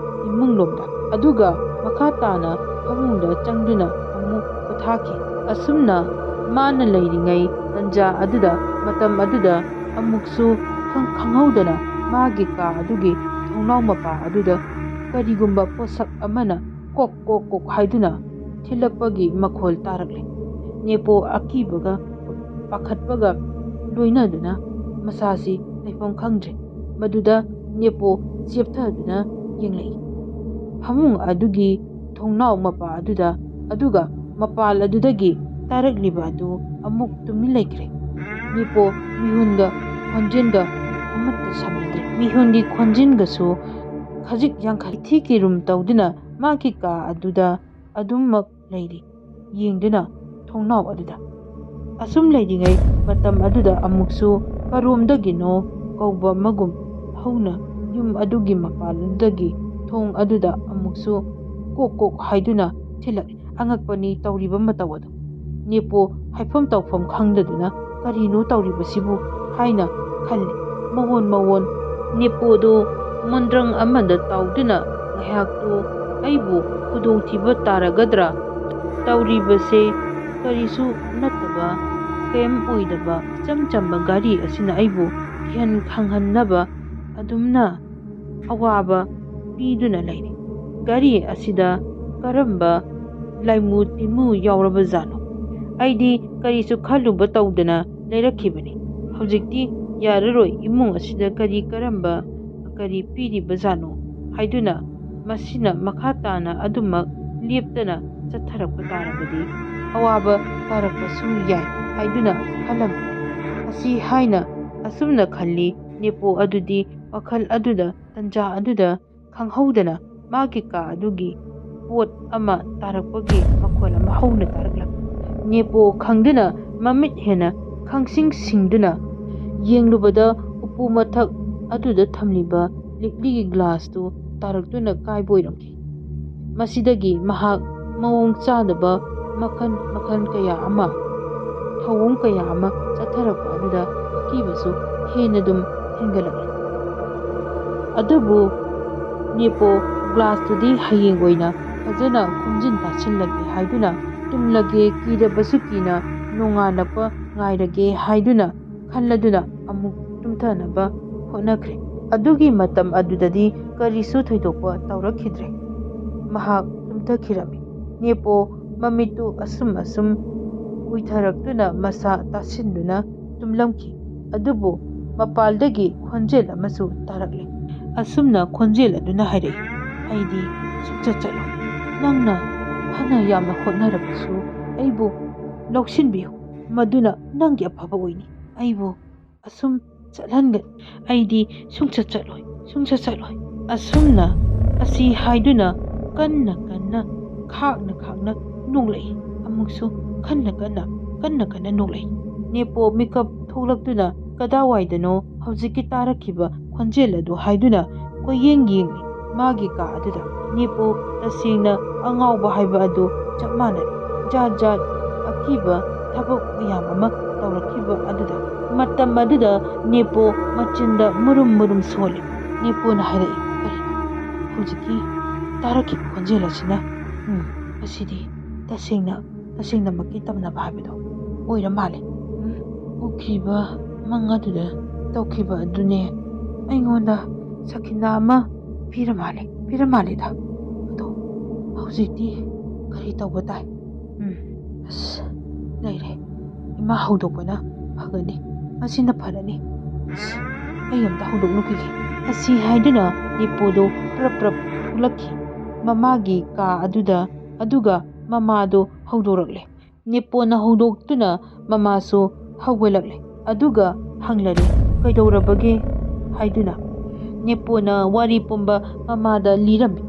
ꯏꯃꯨꯡꯂꯣꯝꯗ꯫ ꯑꯗꯨꯒ ꯃꯈꯥ ꯇꯥꯅ ꯐꯃꯨꯡꯗ ꯆꯪꯗꯨꯅ ꯑꯃꯨꯛ ꯄꯣꯊꯥꯈꯤ꯫ ꯑꯁꯨꯝꯅ ꯃꯥꯅ ꯂꯩꯔꯤꯉꯩ ꯇꯟꯖꯥ ꯑꯗꯨꯗ, ꯃꯇꯝ ꯑꯗꯨꯗ ꯑꯃꯨꯛꯁꯨ ꯈꯪ-, ꯈꯪꯍꯧꯗꯅ ꯃꯥꯒꯤ ꯀꯥ ꯑꯗꯨꯒꯤ ꯊꯣꯡꯅꯥꯎ ꯃꯄꯥ ꯑꯗꯨꯗ ꯀꯔꯤꯒꯨꯝꯕ ꯄꯣꯠꯁꯛ ꯑꯃꯅ ꯀꯣꯛ ꯀꯣꯛ ꯀꯣꯛ ꯍꯥꯏꯗꯨꯅ ꯊꯤꯜꯂꯛꯄꯒꯤ ꯃꯈꯣꯜ ꯇꯥꯔꯛꯂꯦ꯫ ꯅꯦꯄꯣ ꯑꯀꯤꯕꯒ ꯄꯥꯈꯠꯄꯒ ꯂꯣꯏꯅꯗꯨꯅ ꯃꯁꯥꯁꯤ ꯂꯩꯐꯝ ꯈꯪꯗ꯭ꯔꯦ꯫ ꯃꯗꯨꯗ ꯅꯦꯄꯣ ꯆꯦꯞꯊꯗꯨꯅ ꯌꯦꯡꯂꯛꯏ꯫ ꯐꯃꯨꯡ ꯑꯗꯨꯒꯤ ꯊꯣꯡꯅꯥꯎ ꯃꯄꯥ ꯑꯗꯨꯗ, ꯑꯗꯨꯒ ꯃꯄꯥꯜ ꯑꯗꯨꯗꯒꯤ ꯇꯥꯔꯛꯂꯤꯕ ꯑꯗꯨ ꯑꯃꯨꯛ ꯇꯨꯃꯤꯟ ꯂꯩꯈ꯭ꯔꯦ꯫ ꯅꯦꯄꯣ ꯃꯤꯍꯨꯟꯒ ꯈꯣꯟꯖꯦꯜꯒ ꯑꯃꯠꯇ ꯁꯝꯅꯗ꯭ꯔꯦ꯫ ꯃꯤꯍꯨꯟꯒꯤ ꯈꯣꯟꯖꯦꯜꯒꯁꯨ ꯈꯖꯤꯛ ꯌꯥꯡꯈꯠ ꯊꯤ ꯀꯤꯔꯨꯝ ꯇꯧꯗꯨꯅ ꯃꯥꯒꯤ ꯀꯥ ꯑꯗꯨꯗ ꯑꯗꯨꯃꯛ ꯂꯩꯔꯤ, ꯌꯦꯡꯗꯨꯅ ꯊꯣꯡꯅꯥꯎ ꯑꯗꯨꯗ꯫ ꯑꯁꯨꯝ ꯂꯩꯔꯤꯉꯩ ꯃꯇꯝ ꯑꯗꯨꯗ ꯑꯃꯨꯛꯁꯨ ꯀꯔꯣꯝꯗꯒꯤꯅꯣ ꯀꯧꯕ ꯑꯃꯒꯨꯝ ꯍꯧꯅ ꯌꯨꯝ ꯑꯗꯨꯒꯤ ꯃꯄꯥꯟꯗꯒꯤ ꯊꯣꯡ ꯑꯗꯨꯗ ꯑꯃꯨꯛꯁꯨ ꯀꯣꯛ ꯀꯣꯛ ꯍꯥꯏꯗꯨꯅ ꯊꯤꯜꯂꯛꯏ꯫ ꯑꯉꯛꯄꯅꯤ ꯇꯧꯔꯤꯕ ꯃꯇꯧ ꯑꯗꯨ꯫ ꯅꯦꯄꯣ ꯍꯥꯏꯐꯝ ꯇꯧꯐꯝ ꯈꯪꯗꯗꯨꯅ "ꯀꯔꯤꯅꯣ ꯇꯧꯔꯤꯕꯁꯤꯕꯨ?" ꯍꯥꯏꯅ ꯈꯜꯂꯤ꯫ ꯃꯋꯣꯟ ꯃꯋꯣꯟ ꯅꯦꯄꯣꯗꯨ ꯃꯣꯟꯗ꯭ꯔꯪ ꯑꯃꯗ ꯇꯥꯎꯗꯨꯅ ꯉꯥꯏꯍꯥꯛꯇꯨ "ꯑꯩꯕꯨ ꯈꯨꯗꯣꯡꯊꯤꯕ ꯇꯥꯔꯒꯗ꯭ꯔꯥ? ꯇꯧꯔꯤꯕꯁꯦ ꯀꯔꯤꯁꯨ ꯅꯠꯇꯕ, ꯀꯔꯤꯝ ꯑꯣꯏꯗꯕ ꯏꯆꯝ ꯆꯝꯕ ꯒꯥꯔꯤ ꯑꯁꯤꯅ ꯑꯩꯕꯨ ꯀꯤꯍꯟ ꯈꯪꯍꯟꯅꯕ ꯑꯗꯨꯝꯅ ꯑꯋꯥꯕ ꯄꯤꯗꯨꯅ ꯂꯩꯔꯤ꯫ ꯒꯥꯔꯤ ꯑꯁꯤꯗ ꯀꯔꯝꯕ ꯂꯥꯏꯃꯨ ꯇꯤꯃꯨ ꯌꯥꯎꯔꯕꯖꯥꯠꯅꯣ? ꯑꯩꯗꯤ ꯀꯔꯤꯁꯨ ꯈꯜꯂꯨꯕ ꯇꯧꯗꯅ ꯂꯩꯔꯛꯈꯤꯕꯅꯤ꯫ ꯍꯧꯖꯤꯛꯇꯤ ꯌꯥꯔꯔꯣꯏ, ꯏꯃꯨꯡ ꯑꯁꯤꯗ ꯀꯔꯤ ꯀꯔꯝꯕ ꯀꯔꯤ ꯄꯤꯔꯤꯕꯖꯥꯠꯅꯣ?" ꯍꯥꯏꯗꯨꯅ ꯃꯁꯤꯅ ꯃꯈꯥ ꯇꯥꯅ ꯑꯗꯨꯃꯛ ꯂꯦꯞꯇꯅ ꯆꯠꯊꯔꯛꯄ ꯇꯥꯔꯕꯗꯤ ꯑꯋꯥꯕ ꯇꯥꯔꯛꯄꯁꯨ ꯌꯥꯏ ꯍꯥꯏꯗꯨꯅ ꯈꯜꯂꯝꯃꯤ꯫ ꯑꯁꯤ ꯍꯥꯏꯅ ꯑꯁꯨꯝꯅ ꯈꯜꯂꯤ ꯅꯦꯄꯣ ꯑꯗꯨꯗꯤ ꯋꯥꯈꯜ ꯑꯗꯨꯗ ꯇꯟꯖꯥ ꯑꯗꯨꯗ ꯈꯪꯍꯧꯗꯅ ꯃꯥꯒꯤ ꯀꯥ ꯑꯗꯨꯒꯤ ꯄꯣꯠ ꯑꯃ ꯇꯥꯔꯛꯄꯒꯤ ꯃꯈꯣꯜ ꯑꯃ ꯍꯧꯅ ꯇꯥꯔꯛꯂꯝꯃꯤ꯫ ꯅꯦꯄꯣ ꯈꯪꯗꯨꯅ ꯃꯃꯤꯠ ꯍꯦꯟꯅ ꯈꯪꯁꯤꯡ ꯁꯤꯡꯗꯨꯅ ꯌꯦꯡꯂꯨꯕꯗ ꯎꯄꯨ ꯃꯊꯛ ꯑꯗꯨꯗ ꯊꯝꯂꯤꯕ ꯂꯤꯛꯂꯤꯒꯤ ꯒ꯭ꯂꯥꯁꯇꯨ ꯇꯥꯔꯛꯇꯨꯅ ꯀꯥꯏꯕ ꯑꯣꯏꯔꯝꯈꯤ꯫ ꯃꯁꯤꯗꯒꯤ ꯃꯍꯥꯛ ꯃꯑꯣꯡ ꯆꯥꯗꯕ ꯃꯈꯜ ꯃꯈꯜ ꯀꯌꯥ ꯑꯃ, ꯊꯧꯑꯣꯡ ꯀꯌꯥ ꯑꯃ ꯆꯠꯊꯔꯛꯄ ꯑꯗꯨꯗ ꯑꯀꯤꯕꯁꯨ ꯍꯦꯟꯅ ꯑꯗꯨꯝ ꯍꯦꯟꯒꯠꯂꯛꯂꯤ꯫ ꯑꯗꯨꯕꯨ ꯅꯦꯄꯣ ꯒ꯭ꯂꯥꯁꯇꯨꯗꯤ ꯍꯌꯦꯡ ꯑꯣꯏꯅ ꯐꯖꯅ ꯈꯣꯝꯖꯤꯟ ꯇꯥꯁꯤꯜꯂꯒꯦ ꯍꯥꯏꯗꯨꯅ ꯇꯨꯝꯂꯒꯦ ꯀꯤꯔꯕꯁꯨ ꯀꯤꯅ ꯅꯣꯡꯉꯥꯜꯂꯛꯄ ꯉꯥꯏꯔꯒꯦ ꯍꯥꯏꯗꯨꯅ ꯈꯜꯂꯗꯨꯅ ꯑꯃꯨꯛ ꯇꯨꯝꯊꯅꯕ ꯍꯣꯠꯅꯈ꯭ꯔꯦ꯫ ꯑꯗꯨꯒꯤ ꯃꯇꯝ ꯑꯗꯨꯗꯗꯤ ꯀꯔꯤꯁꯨ ꯊꯣꯏꯗꯣꯛꯄ ꯇꯧꯔꯛꯈꯤꯗ꯭ꯔꯦ꯫ ꯃꯍꯥꯛ ꯇꯨꯝꯊꯈꯤꯔꯝꯃꯤ꯫ ꯅꯦꯄꯣ ꯃꯃꯤꯠꯇꯨ ꯑꯁꯨꯝ ꯑꯁꯨꯝ ꯎꯏꯊꯔꯛꯇꯨꯅ ꯃꯁꯥ ꯇꯥꯁꯤꯟꯗꯨꯅ ꯇꯨꯝꯂꯝꯈꯤ꯫ ꯑꯗꯨꯕꯨ ꯃꯄꯥꯜꯗꯒꯤ ꯈꯣꯟꯖꯦꯜ ꯑꯃꯁꯨ ꯇꯥꯔꯛꯂꯦ꯫ ꯑꯁꯨꯝꯅ ꯈꯣꯟꯖꯦꯜ ꯑꯗꯨꯅ ꯍꯥꯏꯔꯛꯏ, "ꯑꯩꯗꯤ ꯁꯨꯡꯆꯠ ꯆꯠꯂꯣꯏ꯫ ꯅꯪꯅ ꯐꯅ ꯌꯥꯝꯅ ꯍꯣꯠꯅꯔꯕꯁꯨ ꯑꯩꯕꯨ ꯂꯧꯁꯤꯟꯕꯤꯌꯨ꯫ ꯃꯗꯨꯅ ꯅꯪꯒꯤ ꯑꯐꯕ ꯑꯣꯏꯅꯤ꯫ ꯑꯩꯕꯨ ꯑꯁꯨꯝ ꯆꯠꯍꯟꯒꯅꯨ꯫ ꯑꯩꯗꯤ ꯁꯨꯡꯆꯠ ꯆꯠꯂꯣꯏ, ꯁꯨꯡꯆꯠ ꯆꯠꯂꯣꯏ꯫" ꯑꯁꯨꯝꯅ ꯑꯁꯤ ꯍꯥꯏꯗꯨꯅ ꯀꯟꯅ ꯀꯟꯅ ꯈꯥꯛꯅ ꯈꯥꯛꯅ ꯅꯣꯛꯂꯛꯏ꯫ ꯑꯃꯨꯛꯁꯨ ꯀꯟꯅ ꯀꯟꯅ, ꯀꯟꯅ ꯀꯟꯅ ꯅꯣꯛꯂꯛꯏ꯫ ꯅꯦꯄꯣ ꯃꯤꯀꯞ ꯊꯣꯛꯂꯛꯇꯨꯅ ꯀꯗꯥꯏꯋꯥꯏꯗꯅꯣ ꯍꯧꯖꯤꯛꯀꯤ ꯇꯥꯔꯛꯈꯤꯕ ꯈꯣꯟꯖꯦꯜ ꯑꯗꯨ ꯍꯥꯏꯗꯨꯅ ꯀꯣꯏꯌꯦꯡ ꯌꯦꯡꯂꯤ꯫ ꯃꯥꯒꯤ ꯀꯥ ꯑꯗꯨꯗ ꯅꯦꯄꯣ ꯇꯁꯦꯡꯅ ꯑꯉꯥꯎꯕ ꯍꯥꯏꯕ ꯑꯗꯨ ꯆꯞ ꯃꯥꯟꯅꯩ꯫ ꯖꯥꯠ ꯖꯥꯠ ꯑꯀꯤꯕ ꯊꯕꯛ ꯃꯌꯥꯝ ꯑꯃ ꯇꯧꯔꯛꯈꯤꯕ ꯑꯗꯨꯗ, ꯃꯇꯝ ꯑꯗꯨꯗ ꯅꯦꯄꯣ ꯃꯆꯤꯟꯗ ꯃꯨꯔꯨꯝ ꯃꯨꯔꯨꯝ ꯁꯣꯜꯂꯤ꯫ ꯅꯦꯄꯣꯅ ꯍꯥꯏꯔꯛꯏ, "ꯀꯔꯤꯅꯣ ꯍꯧꯖꯤꯛꯀꯤ ꯇꯥꯔꯛꯈꯤꯕ ꯈꯣꯟꯖꯦꯜ ꯑꯁꯤꯅ? ꯎꯝ, ꯑꯁꯤꯗꯤ ꯇꯁꯦꯡꯅ, ꯇꯁꯦꯡꯅꯃꯛꯀꯤ ꯇꯝꯅꯕ ꯍꯥꯏꯕꯗꯣ ꯑꯣꯏꯔ ꯃꯥꯜꯂꯦ꯫ ꯎꯝ, ꯎꯈꯤꯕ ꯃꯪ ꯑꯗꯨꯗ ꯇꯧꯈꯤꯕ ꯑꯗꯨꯅꯦ꯫ ꯑꯩꯉꯣꯟꯗ ꯁꯈꯤꯅꯥ ꯑꯃ ꯄꯤꯔ ꯃꯥꯜꯂꯦ, ꯄꯤꯔ ꯃꯥꯜꯂꯦꯗ꯫ ꯑꯗꯣ ꯍꯧꯖꯤꯛꯇꯤ ꯀꯔꯤ ꯇꯧꯕ ꯇꯥꯏ? ꯎꯝ, ꯑꯁ, ꯂꯩꯔꯦ꯫ ꯏꯃꯥ ꯍꯧꯗꯣꯛꯄꯅ ꯐꯒꯅꯤ꯫ ꯃꯁꯤꯅ ꯐꯔꯅꯤ꯫ ꯑꯁ, ꯑꯩ ꯑꯝꯇ ꯍꯧꯗꯣꯛꯂꯨꯈꯤꯒꯦ꯫" ꯑꯁꯤ ꯍꯥꯏꯗꯨꯅ ꯅꯦꯄꯣꯗꯣ ꯄ꯭ꯔꯞ ꯄ꯭ꯔꯞ ꯊꯣꯛꯂꯛꯈꯤ꯫ ꯃꯃꯥꯒꯤ ꯀꯥ ꯑꯗꯨꯗ, ꯑꯗꯨꯒ ꯃꯃꯥꯗꯣ ꯍꯧꯗꯣꯔꯛꯂꯦ꯫ ꯅꯦꯄꯣꯅ ꯍꯧꯗꯣꯛꯇꯨꯅ ꯃꯃꯥꯁꯨ ꯍꯧꯒꯠꯂꯛꯂꯦ꯫ ꯑꯗꯨꯒ ꯍꯪꯂꯔꯦ, "ꯀꯩꯗꯧꯔꯕꯒꯦ?" ꯍꯥꯏꯗꯨꯅ꯫ ꯅꯦꯄꯣꯅ ꯋꯥꯔꯤ ꯄꯨꯝꯕ ꯃꯃꯥꯗ ꯂꯤꯔꯝꯃꯤ꯫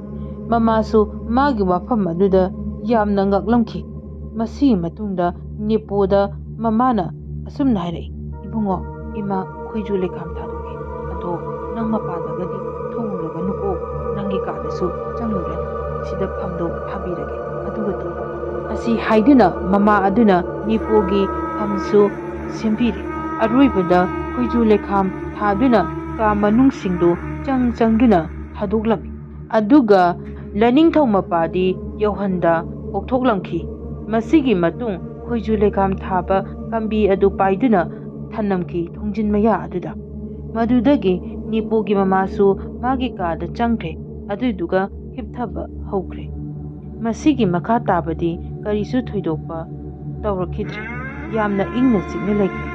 ꯃꯃꯥꯁꯨ ꯃꯥꯒꯤ ꯋꯥꯐꯝ ꯑꯗꯨꯗ ꯌꯥꯝꯅ ꯉꯛꯂꯝꯈꯤ꯫ ꯃꯁꯤꯒꯤ ꯃꯇꯨꯡꯗ ꯅꯦꯄꯣꯗ ꯃꯃꯥꯅ ꯑꯁꯨꯝꯅ ꯍꯥꯏꯔꯛꯏ, "ꯏꯕꯨꯡꯉꯣ, ꯏꯃꯥ ꯈꯣꯏꯖꯨ ꯂꯩꯈꯥꯝ ꯊꯥꯗꯣꯛꯀꯦ꯫ ꯑꯗꯣ ꯅꯪ ꯃꯄꯥꯟꯗꯒꯗꯤ ꯊꯣꯛꯎꯔꯒꯅꯨꯀꯣ, ꯅꯪꯒꯤ ꯀꯥꯗꯁꯨ ꯆꯪꯂꯨꯔꯅꯨ꯫ ꯁꯤꯗ ꯐꯝꯗꯣ ꯊꯥꯕꯤꯔꯒꯦ, ꯑꯗꯨꯒ ꯇꯨꯝꯃꯨ꯫" ꯑꯁꯤ ꯍꯥꯏꯗꯨꯅ ꯃꯃꯥ ꯑꯗꯨꯅ ꯅꯦꯄꯣꯒꯤ ꯐꯝꯁꯨ ꯁꯦꯝꯕꯤꯔꯦ꯫ ꯑꯔꯣꯏꯕꯗ ꯈꯣꯏꯖꯨ ꯂꯩꯈꯥꯝ ꯊꯥꯗꯨꯅ ꯀꯥ ꯃꯅꯨꯡꯁꯤꯡꯗꯨ ꯆꯪ ꯆꯪꯗꯨꯅ ꯊꯥꯗꯣꯛꯂꯝꯃꯤ꯫ ꯑꯗꯨꯒ ꯂꯥꯏꯅꯤꯡꯊꯧ ꯃꯄꯥꯗꯤ ꯌꯧꯍꯟꯗ ꯀꯣꯛꯊꯣꯛꯂꯝꯈꯤ꯫ ꯃꯁꯤꯒꯤ ꯃꯇꯨꯡ ꯈꯣꯏꯖꯨ ꯂꯩꯈꯥꯝ ꯊꯥꯕ ꯄꯥꯝꯕꯤ ꯑꯗꯨ ꯄꯥꯏꯗꯨꯅ ꯊꯅꯝꯈꯤ ꯊꯣꯡꯖꯤꯟ ꯃꯌꯥ ꯑꯗꯨꯗ꯫ ꯃꯗꯨꯗꯒꯤ ꯅꯤꯄꯣꯒꯤ ꯃꯃꯥꯁꯨ ꯃꯥꯒꯤ ꯀꯥꯗ ꯆꯪꯈ꯭ꯔꯦ, ꯑꯗꯨꯏꯗꯨꯒ ꯍꯤꯞꯊꯕ ꯍꯧꯈ꯭ꯔꯦ꯫ ꯃꯁꯤꯒꯤ ꯃꯈꯥ ꯇꯥꯕꯗꯤ ꯀꯔꯤꯁꯨ ꯊꯣꯏꯗꯣꯛꯄ ꯇꯧꯔꯛꯈꯤꯗ꯭ꯔꯦ꯫ ꯌꯥꯝꯅ ꯏꯪꯅ ꯆꯤꯛꯅ ꯂꯩꯈ꯭ꯔꯦ꯫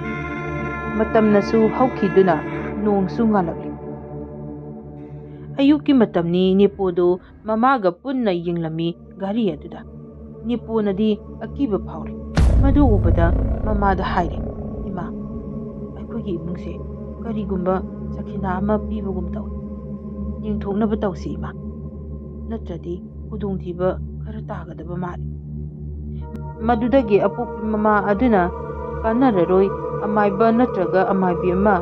ꯃꯇꯝꯅꯁꯨ ꯍꯧꯈꯤꯗꯨꯅ ꯅꯣꯡꯁꯨ ꯉꯥꯜꯂꯛꯂꯤ꯫ ꯑꯌꯨꯛꯀꯤ ꯃꯇꯝꯅꯤ꯫ ꯅꯤꯄꯣꯗꯨ ꯃꯃꯥꯒ ꯄꯨꯟꯅ ꯌꯦꯡꯂꯝꯃꯤ ꯘꯔꯤ ꯑꯗꯨꯗ꯫ ꯅꯤꯄꯣꯅꯗꯤ ꯑꯀꯤꯕ ꯐꯥꯎꯔꯦ꯫ ꯃꯗꯨ ꯎꯕꯗ ꯃꯃꯥꯗ ꯍꯥꯏꯔꯦ, "ꯏꯃꯥ, ꯑꯩꯈꯣꯏꯒꯤ ꯏꯃꯨꯡꯁꯦ ꯀꯔꯤꯒꯨꯝꯕ ꯆꯈꯤꯅꯥ ꯑꯃ ꯄꯤꯕꯒꯨꯝ ꯇꯧꯏ꯫ ꯌꯦꯡꯊꯣꯛꯅꯕ ꯇꯧꯁꯤ, ꯏꯃꯥ, ꯅꯠꯇ꯭ꯔꯗꯤ ꯈꯨꯗꯣꯡꯊꯤꯕ ꯈꯔ ꯇꯥꯒꯗꯕ ꯃꯥꯜꯂꯤ꯫" ꯃꯗꯨꯗꯒꯤ ꯑꯄꯣꯛꯄꯤ ꯃꯃꯥ ꯑꯗꯨꯅ ꯀꯥꯟꯅꯔꯔꯣꯏ, ꯑꯃꯥꯏꯕ ꯅꯠꯇ꯭ꯔꯒ ꯑꯃꯥꯏꯕꯤ ꯑꯃ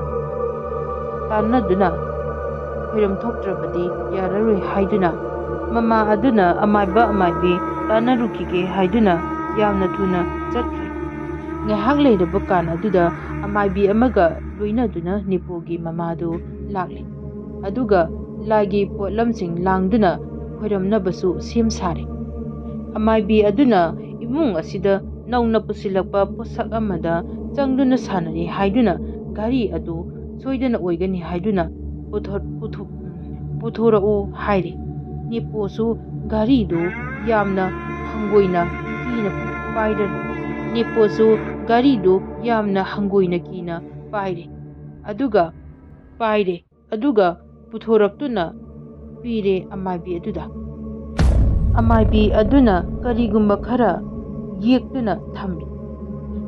ꯇꯥꯟꯅꯗꯨꯅ ꯈꯣꯏꯔꯝ ꯊꯣꯛꯇ꯭ꯔꯕꯗꯤ ꯌꯥꯔꯔꯣꯏ ꯍꯥꯏꯗꯨꯅ, ꯃꯃꯥ ꯑꯗꯨꯅ ꯑꯃꯥꯏꯕ ꯑꯃꯥꯏꯕꯤ ꯇꯥꯟꯅꯔꯨꯈꯤꯒꯦ ꯍꯥꯏꯗꯨꯅ ꯌꯥꯝꯅ ꯊꯨꯅ ꯆꯠꯈ꯭ꯔꯦ꯫ ꯉꯥꯏꯍꯥꯛ ꯂꯩꯔꯕ ꯀꯥꯟ ꯑꯗꯨꯗ ꯑꯃꯥꯏꯕꯤ ꯑꯃꯒ ꯂꯣꯏꯅꯗꯨꯅ ꯅꯤꯄꯣꯒꯤ ꯃꯃꯥꯗꯨ ꯂꯥꯛꯂꯦ꯫ ꯑꯗꯨꯒ ꯂꯥꯏꯒꯤ ꯄꯣꯠꯂꯝꯁꯤꯡ ꯂꯥꯡꯗꯨꯅ ꯈꯣꯏꯔꯝꯅꯕꯁꯨ ꯁꯦꯝ ꯁꯥꯔꯦ꯫ ꯑꯃꯥꯏꯕꯤ ꯑꯗꯨꯅ ꯏꯃꯨꯡ ꯑꯁꯤꯗ ꯅꯧꯅ ꯄꯨꯁꯤꯜꯂꯛꯄ ꯄꯣꯠꯁꯛ ꯑꯃꯗ ꯆꯪꯗꯨꯅ ꯁꯥꯟꯅꯔꯤ ꯍꯥꯏꯗꯨꯅ ꯘꯔꯤ ꯑꯗꯨ ꯁꯣꯏꯗꯅ ꯑꯣꯏꯒꯅꯤ ꯍꯥꯏꯗꯨꯅ ꯄꯨꯊꯣ-, ꯄꯨꯊꯣ-, ꯄꯨꯊꯣꯔꯛꯎ ꯍꯥꯏꯔꯦ꯫ ꯅꯤꯄꯣꯁꯨ ꯘꯔꯤꯗꯨ ꯌꯥꯝꯅ ꯍꯪꯒꯣꯏꯅ ꯀꯤꯅ ꯄꯥꯏꯔꯦ꯫ ꯅꯤꯄꯣꯁꯨ ꯘꯔꯤꯗꯨ ꯌꯥꯝꯅ ꯍꯪꯒꯣꯏꯅ ꯀꯤꯅ ꯄꯥꯏꯔꯦ꯫ ꯑꯗꯨꯒ ꯄꯥꯏꯔꯦ꯫ ꯑꯗꯨꯒ ꯄꯨꯊꯣꯔꯛꯇꯨꯅ ꯄꯤꯔꯦ ꯑꯃꯥꯏꯕꯤ ꯑꯗꯨꯗ꯫ ꯑꯃꯥꯏꯕꯤ ꯑꯗꯨꯅ ꯀꯔꯤꯒꯨꯝꯕ ꯈꯔ ꯌꯦꯛꯇꯨꯅ ꯊꯝꯃꯤ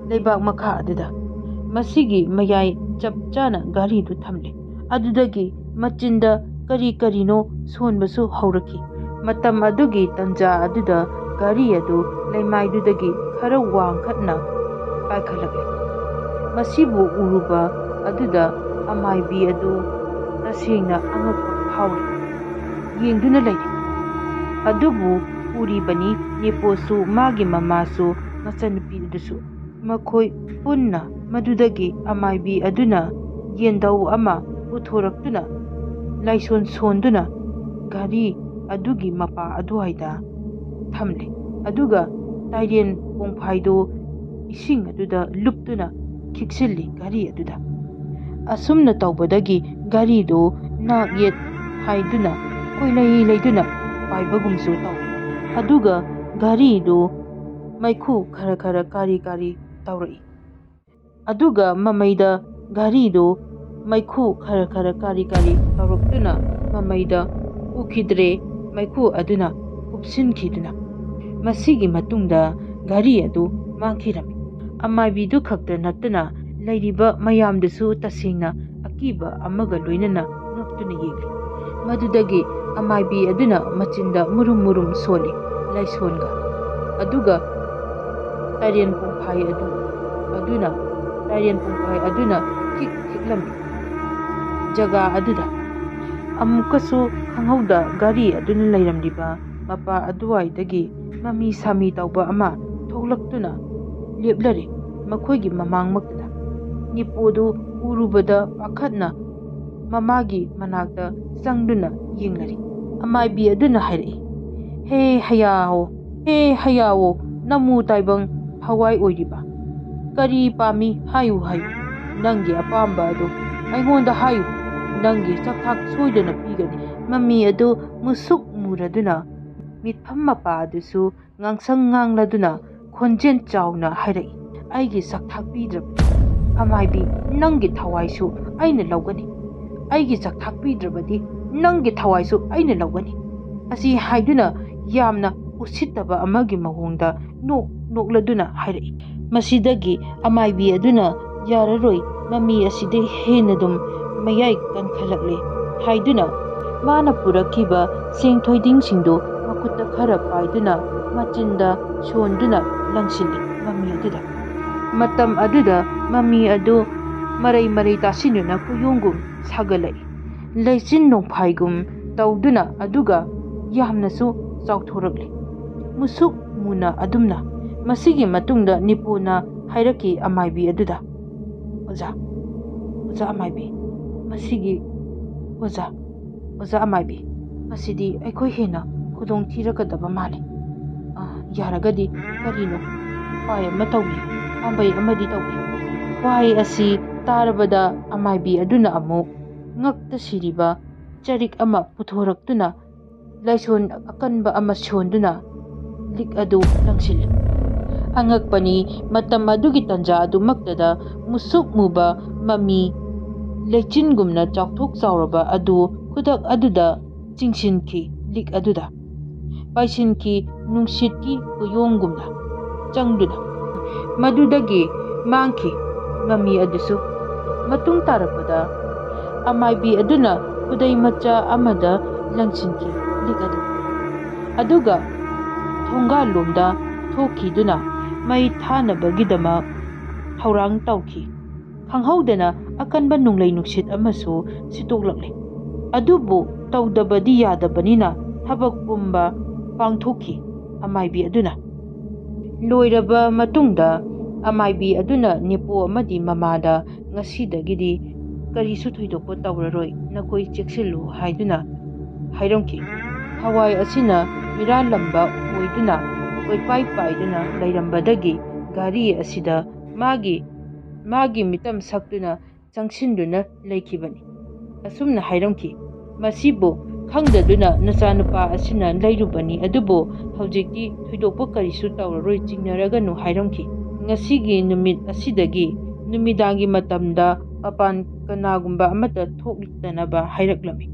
ꯂꯩꯕꯥꯛ ꯃꯈꯥ ꯑꯗꯨꯗ꯫ ꯃꯁꯤꯒꯤ ꯃꯌꯥꯏ ꯆꯞ ꯆꯥꯅ ꯘꯔꯤꯗꯨ ꯊꯝꯂꯦ꯫ ꯑꯗꯨꯗꯒꯤ ꯃꯆꯤꯟꯗ ꯀꯔꯤ ꯀꯔꯤꯅꯣ ꯁꯣꯟꯕꯁꯨ ꯍꯧꯔꯛꯈꯤ꯫ ꯃꯇꯝ ꯑꯗꯨꯒꯤ ꯇꯟꯖꯥ ꯑꯗꯨꯗ ꯘꯔꯤ ꯑꯗꯨ ꯂꯩꯃꯥꯏꯗꯨꯗꯒꯤ ꯈꯔ ꯋꯥꯡꯈꯠꯅ ꯄꯥꯏꯈꯠꯂꯛꯂꯦ꯫ ꯃꯁꯤꯕꯨ ꯎꯔꯨꯕ ꯑꯗꯨꯗ ꯑꯃꯥꯏꯕꯤ ꯑꯗꯨ ꯇꯁꯦꯡꯅ ꯑꯉꯛꯄ ꯐꯥꯎꯔꯦ꯫ ꯌꯦꯡꯗꯨꯅ ꯂꯩꯔꯦ꯫ ꯑꯗꯨꯕꯨ ꯎꯔꯤꯕꯅꯤ ꯅꯦꯄꯣꯁꯨ ꯃꯥꯒꯤ ꯃꯃꯥꯁꯨ ꯃꯆꯟꯅꯨꯄꯤ ꯑꯗꯨꯁꯨ꯫ ꯃꯈꯣꯏ ꯄꯨꯟꯅ ꯃꯗꯨꯗꯒꯤ ꯑꯃꯥꯏꯕꯤ ꯑꯗꯨꯅ ꯌꯦꯟꯙꯧ ꯑꯃ ꯄꯨꯊꯣꯔꯛꯇꯨꯅ ꯂꯥꯏꯁꯣꯟ ꯁꯣꯟꯗꯨꯅ ꯘꯔꯤ ꯑꯗꯨꯒꯤ ꯃꯄꯥ ꯑꯗꯨꯋꯥꯏꯗ ꯊꯝꯂꯦ꯫ ꯑꯗꯨꯒ ꯇꯥꯏꯔꯦꯟ ꯀꯣꯡꯐꯥꯏꯗꯨ ꯏꯁꯤꯡ ꯑꯗꯨꯗ ꯂꯨꯞꯇꯨꯅ ꯈꯤꯛꯆꯤꯜꯂꯤ ꯘꯔꯤ ꯑꯗꯨꯗ꯫ ꯑꯁꯨꯝꯅ ꯇꯧꯕꯗꯒꯤ ꯘꯔꯤꯗꯨ ꯅꯥꯛ ꯌꯦꯠ ꯍꯥꯏꯗꯨꯅ ꯀꯣꯏꯂꯩ ꯂꯩꯗꯨꯅ ꯄꯥꯏꯕꯒꯨꯝꯁꯨ ꯇꯧꯏ꯫ ꯑꯗꯨꯒ ꯘꯔꯤꯗꯨ ꯃꯩꯈꯨ ꯈꯔ ꯈꯔ ꯀꯥꯔꯤ ꯀꯥꯔꯤ ꯇꯧꯔꯛꯏ꯫ ꯑꯗꯨꯒ ꯃꯃꯩꯗ ꯘꯔꯤꯗꯨ ꯃꯩꯈꯨ ꯈꯔ ꯈꯔ ꯀꯥꯔꯤ ꯀꯥꯔꯤ ꯇꯧꯔꯛꯇꯨꯅ ꯃꯃꯩꯗ ꯎꯈꯤꯗ꯭ꯔꯦ꯫ ꯃꯩꯈꯨ ꯑꯗꯨꯅ ꯀꯨꯞꯁꯤꯟꯈꯤꯗꯨꯅ ꯃꯁꯤꯒꯤ ꯃꯇꯨꯡꯗ ꯘꯔꯤ ꯑꯗꯨ ꯃꯥꯡꯈꯤꯔꯝꯃꯤ꯫ ꯑꯃꯥꯏꯕꯤꯗꯨ ꯈꯛꯇ ꯅꯠꯇꯅ ꯂꯩꯔꯤꯕ ꯃꯌꯥꯝꯗꯨꯁꯨ ꯇꯁꯦꯡꯅ ꯑꯀꯤꯕ ꯑꯃꯒ ꯂꯣꯏꯅꯅ ꯉꯛꯇꯨꯅ ꯌꯦꯡꯂꯤ꯫ ꯃꯗꯨꯗꯒꯤ ꯑꯃꯥꯏꯕꯤ ꯑꯗꯨꯅ ꯃꯆꯤꯟꯗ ꯃꯨꯔꯨꯝ ꯃꯨꯔꯨꯝ ꯁꯣꯜꯂꯤ ꯂꯥꯏꯁꯣꯟꯒ꯫ ꯑꯗꯨꯒ ꯇꯔꯦꯟ ꯄꯨꯡꯐꯥꯏ ꯑꯗꯨ ꯑꯗꯨꯅ ꯇꯔꯦꯟ ꯄꯨꯡꯐꯥꯏ ꯑꯗꯨꯅ ꯈꯤꯛ ꯈꯤꯛꯂꯝꯃꯤ꯫ ꯖꯒꯥ ꯑꯗꯨꯗ ꯑꯃꯨꯛꯀꯁꯨ ꯈꯪꯍꯧꯗ ꯘꯔꯤ ꯑꯗꯨꯅ ꯂꯩꯔꯝꯂꯤꯕ ꯃꯄꯥ ꯑꯗꯨꯋꯥꯏꯗꯒꯤ ꯃꯃꯤ ꯁꯥꯃꯤ ꯇꯧꯕ ꯑꯃ ꯊꯣꯛꯂꯛꯇꯨꯅ ꯂꯦꯞꯂꯔꯦ ꯃꯈꯣꯏꯒꯤ ꯃꯃꯥꯡꯃꯛꯇꯗ꯫ ꯅꯤꯄꯣꯗꯨ ꯎꯔꯨꯕꯗ ꯄꯥꯈꯠꯅ ꯃꯃꯥꯒꯤ ꯃꯅꯥꯛꯇ ꯆꯪꯗꯨꯅ ꯌꯦꯡꯂꯔꯤ꯫ ꯑꯃꯥꯏꯕꯤ ꯑꯗꯨꯅ ꯍꯥꯏꯔꯛꯏ, "ꯍꯦ ꯍꯌꯥꯋꯣ, ꯍꯦ ꯍꯌꯥꯋꯣ, ꯅꯃꯨ ꯇꯥꯏꯕꯪ ꯊꯋꯥꯏ ꯑꯣꯏꯔꯤꯕ, ꯀꯔꯤ ꯄꯥꯝꯃꯤ ꯍꯥꯏꯌꯨ ꯍꯥꯏꯌꯨ, ꯅꯪꯒꯤ ꯑꯄꯥꯝꯕ ꯑꯗꯨ ꯑꯩꯉꯣꯟꯗ ꯍꯥꯏꯌꯨ, ꯅꯪꯒꯤ ꯆꯥꯛꯊꯥꯛ ꯁꯣꯏꯗꯅ ꯄꯤꯒꯅꯤ꯫" ꯃꯃꯤ ꯑꯗꯨ ꯃꯨꯁꯨꯛ ꯃꯨꯔꯗꯨꯅ ꯃꯤꯠꯐꯝ ꯃꯄꯥ ꯑꯗꯨꯁꯨ ꯉꯥꯡꯁꯪ ꯉꯥꯡꯂꯗꯨꯅ ꯈꯣꯟꯖꯦꯜ ꯆꯥꯎꯅ ꯍꯥꯏꯔꯛꯏ, "ꯑꯩꯒꯤ ꯆꯥꯛꯊꯥꯛ ꯄꯤꯗ꯭ꯔꯕꯗꯤ ꯑꯃꯥꯏꯕꯤ ꯅꯪꯒꯤ ꯊꯋꯥꯏꯁꯨ ꯑꯩꯅ ꯂꯧꯒꯅꯤ꯫ ꯑꯩꯒꯤ ꯆꯥꯛꯊꯥꯛ ꯄꯤꯗ꯭ꯔꯕꯗꯤ ꯅꯪꯒꯤ ꯊꯋꯥꯏꯁꯨ ꯑꯩꯅ ꯂꯧꯒꯅꯤ꯫" ꯑꯁꯤ ꯍꯥꯏꯗꯨꯅ ꯌꯥꯝꯅ ꯎꯁꯤꯠꯇꯕ ꯑꯃꯒꯤ ꯃꯑꯣꯡꯗ ꯅꯣꯛ ꯅꯣꯛꯂꯗꯨꯅ ꯍꯥꯏꯔꯛꯏ꯫ ꯃꯁꯤꯗꯒꯤ ꯑꯃꯥꯏꯕꯤ ꯑꯗꯨꯅ ꯌꯥꯔꯔꯣꯏ, ꯃꯃꯤ ꯑꯁꯤꯗꯩ ꯍꯦꯟꯅ ꯑꯗꯨꯝ ꯃꯌꯥꯏ ꯀꯟꯈꯠꯂꯛꯂꯦ ꯍꯥꯏꯗꯨꯅ ꯃꯥꯅ ꯄꯨꯔꯛꯈꯤꯕ ꯁꯦꯡ ꯊꯣꯏꯗꯤꯡꯁꯤꯡꯗꯨ ꯃꯈꯨꯠꯇ ꯈꯔ ꯄꯥꯏꯗꯨꯅ ꯃꯆꯤꯟꯗ ꯁꯣꯟꯗꯨꯅ ꯂꯪꯁꯤꯜꯂꯤ ꯃꯃꯤ ꯑꯗꯨꯗ꯫ ꯃꯇꯝ ꯑꯗꯨꯗ ꯃꯃꯤ ꯑꯗꯨ ꯃꯔꯩ ꯃꯔꯩ ꯇꯥꯁꯤꯟꯗꯨꯅ ꯀꯨꯌꯣꯡꯒꯨꯝ ꯁꯥꯒꯠꯂꯛꯏ꯫ ꯂꯩꯆꯤꯟ ꯅꯣꯡꯐꯥꯏꯒꯨꯝ ꯇꯧꯗꯨꯅ ꯑꯗꯨꯒ ꯌꯥꯝꯅꯁꯨ ꯆꯥꯎꯊꯣꯔꯛꯂꯤ꯫ ꯃꯨꯁꯨꯛ ꯃꯨꯅ ꯑꯗꯨꯝꯅ꯫ ꯃꯁꯤꯒꯤ ꯃꯇꯨꯡꯗ ꯅꯤꯄꯨꯅ ꯍꯥꯏꯔꯛꯈꯤ ꯑꯃꯥꯏꯕꯤ ꯑꯗꯨꯗ, "ꯑꯣꯖꯥ, ꯑꯣꯖꯥ ꯑꯃꯥꯏꯕꯤ, ꯃꯁꯤꯒꯤ, ꯑꯣꯖꯥ, ꯑꯣꯖꯥ ꯑꯃꯥꯏꯕꯤ, ꯃꯁꯤꯗꯤ ꯑꯩꯈꯣꯏ ꯍꯦꯟꯅ ꯈꯨꯗꯣꯡ ꯊꯤꯔꯛꯀꯗꯕ ꯃꯥꯜꯂꯤ꯫ ꯑ, ꯌꯥꯔꯒꯗꯤ ꯀꯔꯤꯅꯣ?" ꯎꯄꯥꯏ ꯑꯃ ꯇꯧꯏ, ꯄꯥꯝꯕꯩ ꯑꯃꯗꯤ ꯇꯧꯏ꯫ ꯋꯥꯍꯩ ꯑꯁꯤ ꯇꯥꯔꯕꯗ ꯑꯃꯥꯏꯕꯤ ꯑꯗꯨꯅ ꯑꯃꯨꯛ ꯉꯛꯇ ꯁꯤꯔꯤꯕ ꯆꯔꯤꯛ ꯑꯃ ꯄꯨꯊꯣꯔꯛꯇꯨꯅ ꯂꯥꯏꯁꯣꯟ ꯑꯀꯟꯕ ꯑꯃ ꯁꯣꯟꯗꯨꯅ ꯂꯤꯛ ꯑꯗꯨ ꯂꯪꯁꯤꯜꯂꯤ꯫ ꯑꯉꯛꯄꯅꯤ, ꯃꯇꯝ ꯑꯗꯨꯒꯤ ꯇꯟꯖꯥ ꯑꯗꯨꯃꯛꯇꯗ ꯃꯨꯁꯨꯛ ꯃꯨꯕ ꯃꯃꯤ ꯂꯩꯆꯤꯟꯒꯨꯝꯅ ꯆꯥꯎꯊꯣꯛ ꯆꯥꯎꯔꯕ ꯑꯗꯨ ꯈꯨꯗꯛ ꯑꯗꯨꯗ ꯆꯤꯡꯁꯤꯟꯈꯤ ꯂꯤꯛ ꯑꯗꯨꯗ꯫ ꯄꯥꯏꯁꯤꯟꯈꯤ ꯅꯨꯡꯁꯤꯠꯀꯤ ꯀꯨꯌꯣꯡꯒꯨꯝꯅ ꯆꯪꯗꯨꯅ꯫ ꯃꯗꯨꯗꯒꯤ ꯃꯥꯡꯈꯤ ꯃꯃꯤ ꯑꯗꯨꯁꯨ꯫ ꯃꯇꯨꯡ ꯇꯥꯔꯛꯄꯗ ꯑꯃꯥꯏꯕꯤ ꯑꯗꯨꯅ ꯈꯨꯗꯩ ꯃꯆꯥ ꯑꯃꯗ ꯂꯪꯁꯤꯟꯈꯤ ꯂꯤꯛ ꯑꯗꯨ꯫ ꯑꯗꯨꯒ ꯊꯣꯡꯒꯥꯜꯂꯣꯝꯗ ꯊꯣꯛꯈꯤꯗꯨꯅ ꯃꯩ ꯊꯥꯅꯕꯒꯤꯗꯃꯛ ꯊꯧꯔꯥꯡ ꯇꯧꯈꯤ꯫ ꯈꯪꯍꯧꯗꯅ ꯑꯀꯟꯕ ꯅꯣꯡꯂꯩ ꯅꯨꯡꯁꯤꯠ ꯑꯃꯁꯨ ꯁꯤꯠꯇꯣꯛꯂꯛꯂꯦ꯫ ꯑꯗꯨꯕꯨ ꯇꯧꯗꯕꯗꯤ ꯌꯥꯗꯕꯅꯤꯅ ꯊꯕꯛ ꯄꯨꯝꯕ ꯄꯥꯡꯊꯣꯛꯈꯤ ꯑꯃꯥꯏꯕꯤ ꯑꯗꯨꯅ꯫ ꯂꯣꯏꯔꯕ ꯃꯇꯨꯡꯗ ꯑꯃꯥꯏꯕꯤ ꯑꯗꯨꯅ ꯅꯦꯄꯣ ꯑꯃꯗꯤ ꯃꯃꯥꯗ ꯉꯁꯤꯗꯒꯤꯗꯤ ꯀꯔꯤꯁꯨ ꯊꯣꯏꯗꯣꯛꯄ ꯇꯧꯔꯔꯣꯏ, ꯅꯈꯣꯏ ꯆꯦꯛꯁꯤꯜꯂꯨ ꯍꯥꯏꯗꯨꯅ ꯍꯥꯏꯔꯝꯈꯤ꯫ ꯍꯋꯥꯏ ꯑꯁꯤꯅ ꯃꯤꯔꯥꯜꯂꯝꯕ ꯑꯣꯏꯗꯨꯅ ꯀꯣꯏꯄꯥꯏ ꯄꯥꯏꯗꯨꯅ ꯂꯩꯔꯝꯕꯗꯒꯤ ꯘꯔꯤ ꯑꯁꯤꯗ ꯃꯥꯒꯤ, ꯃꯥꯒꯤ ꯃꯤꯇꯝ ꯁꯛꯇꯨꯅ ꯆꯪꯁꯤꯟꯗꯨꯅ ꯂꯩꯈꯤꯕꯅꯤ꯫ ꯑꯁꯨꯝꯅ ꯍꯥꯏꯔꯝꯈꯤ, "ꯃꯁꯤꯕꯨ ꯈꯪꯗꯗꯨꯅ ꯅꯆꯥꯅꯨꯄꯥ ꯑꯁꯤꯅ ꯂꯩꯔꯨꯕꯅꯤ, ꯑꯗꯨꯕꯨ ꯍꯧꯖꯤꯛꯇꯤ ꯊꯣꯏꯗꯣꯛꯄ ꯀꯔꯤꯁꯨ ꯇꯧꯔꯔꯣꯏ, ꯆꯤꯡꯅꯔꯒꯅꯨ" ꯍꯥꯏꯔꯝꯈꯤ꯫ ꯉꯁꯤꯒꯤ ꯅꯨꯃꯤꯠ ꯑꯁꯤꯗꯒꯤ ꯅꯨꯃꯤꯗꯥꯡꯒꯤ ꯃꯇꯝꯗ ꯃꯄꯥꯟ ꯀꯅꯥꯒꯨꯝꯕ ꯑꯃꯠꯇ ꯊꯣꯛꯇꯅꯕ ꯍꯥꯏꯔꯛꯂꯝꯃꯤ꯫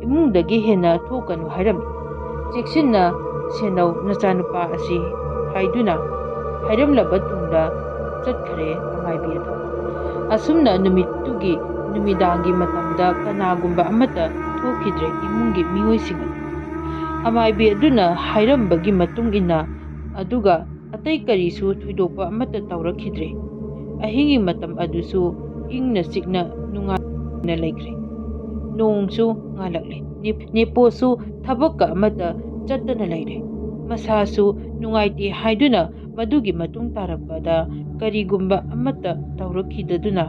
ꯏꯃꯨꯡꯗꯒꯤ ꯍꯦꯟꯅ ꯊꯣꯛꯀꯅꯨ ꯍꯥꯏꯔꯝꯃꯤ꯫ "ꯆꯦꯛꯁꯤꯟꯅ ꯁꯦꯟꯅꯧ ꯅꯆꯥꯅꯨꯄꯥ ꯑꯁꯤ" ꯍꯥꯏꯗꯨꯅ ꯍꯥꯏꯔꯝꯂꯕ ꯇꯨꯡꯗ ꯆꯠꯈ꯭ꯔꯦ ꯑꯃꯥꯏꯕꯤ ꯑꯗꯨ꯫ ꯑꯁꯨꯝꯅ ꯅꯨꯃꯤꯠꯇꯨꯒꯤ ꯅꯨꯃꯤꯗꯥꯡꯒꯤ ꯃꯇꯝꯗ ꯀꯅꯥꯒꯨꯝꯕ ꯑꯃꯠꯇ ꯊꯣꯛꯈꯤꯗ꯭ꯔꯦ ꯏꯃꯨꯡꯒꯤ ꯃꯤꯑꯣꯏꯁꯤꯡ ꯑꯗꯨ꯫ ꯑꯃꯥꯏꯕꯤ ꯑꯗꯨꯅ ꯍꯥꯏꯔꯝꯕꯒꯤ ꯃꯇꯨꯡ ꯏꯟꯅ ꯑꯗꯨꯒ ꯑꯇꯩ ꯀꯔꯤꯁꯨ ꯊꯣꯏꯗꯣꯛꯄ ꯑꯃꯠꯇ ꯇꯧꯔꯛꯈꯤꯗ꯭ꯔꯦ꯫ ꯑꯍꯤꯡꯒꯤ ꯃꯇꯝ ꯑꯗꯨꯁꯨ ꯏꯪꯅ ꯆꯤꯛꯅ ꯅꯨꯡꯉꯥꯏꯅ ꯂꯩꯈ꯭ꯔꯦ꯫ ꯅꯣꯡꯁꯨ ꯉꯥꯜꯂꯛꯂꯦ꯫ ꯅꯦ-, ꯅꯦꯄꯣꯁꯨ ꯊꯕꯛꯀ ꯑꯃꯠꯇ ꯆꯠꯇꯅ ꯂꯩꯔꯦ꯫ ꯃꯁꯥꯁꯨ ꯅꯨꯡꯉꯥꯏꯇꯦ ꯍꯥꯏꯗꯨꯅ ꯃꯗꯨꯒꯤ ꯃꯇꯨꯡ ꯇꯥꯔꯛꯄꯗ ꯀꯔꯤꯒꯨꯝꯕ ꯑꯃꯠꯇ ꯇꯧꯔꯛꯈꯤꯗꯗꯨꯅ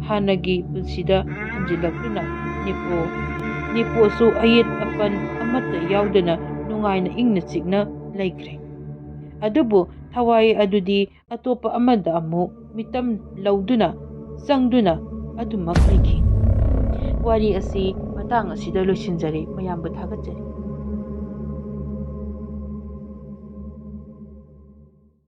ꯍꯥꯟꯅꯒꯤ ꯄꯨꯟꯁꯤꯗ ꯍꯟꯖꯤꯜꯂꯛꯇꯨꯅ ꯅꯦꯄꯣ, ꯅꯦꯄꯣꯁꯨ ꯑꯌꯦꯠ ꯑꯄꯟ ꯑꯃꯠꯇ ꯌꯥꯎꯗꯅ ꯅꯨꯡꯉꯥꯏꯅ ꯏꯪꯅ ꯆꯤꯛꯅ ꯂꯩꯈ꯭ꯔꯦ꯫ ꯑꯗꯨꯕꯨ ꯊꯋꯥꯏ ꯑꯗꯨꯗꯤ ꯑꯇꯣꯞꯄ ꯑꯃꯗ ꯑꯃꯨꯛ ꯃꯤꯇꯝ ꯂꯧꯗꯨꯅ ꯆꯪꯗꯨꯅ ꯑꯗꯨꯃꯛ ꯂꯩꯈꯤ꯫ ꯋꯥꯔꯤ ꯑꯁꯤ ꯃꯇꯥꯡ ꯑꯁꯤꯗ ꯂꯣꯏꯁꯤꯟꯖꯔꯦ꯫ ꯃꯌꯥꯝꯕꯨ ꯊꯥꯒꯠꯆꯔꯤ꯫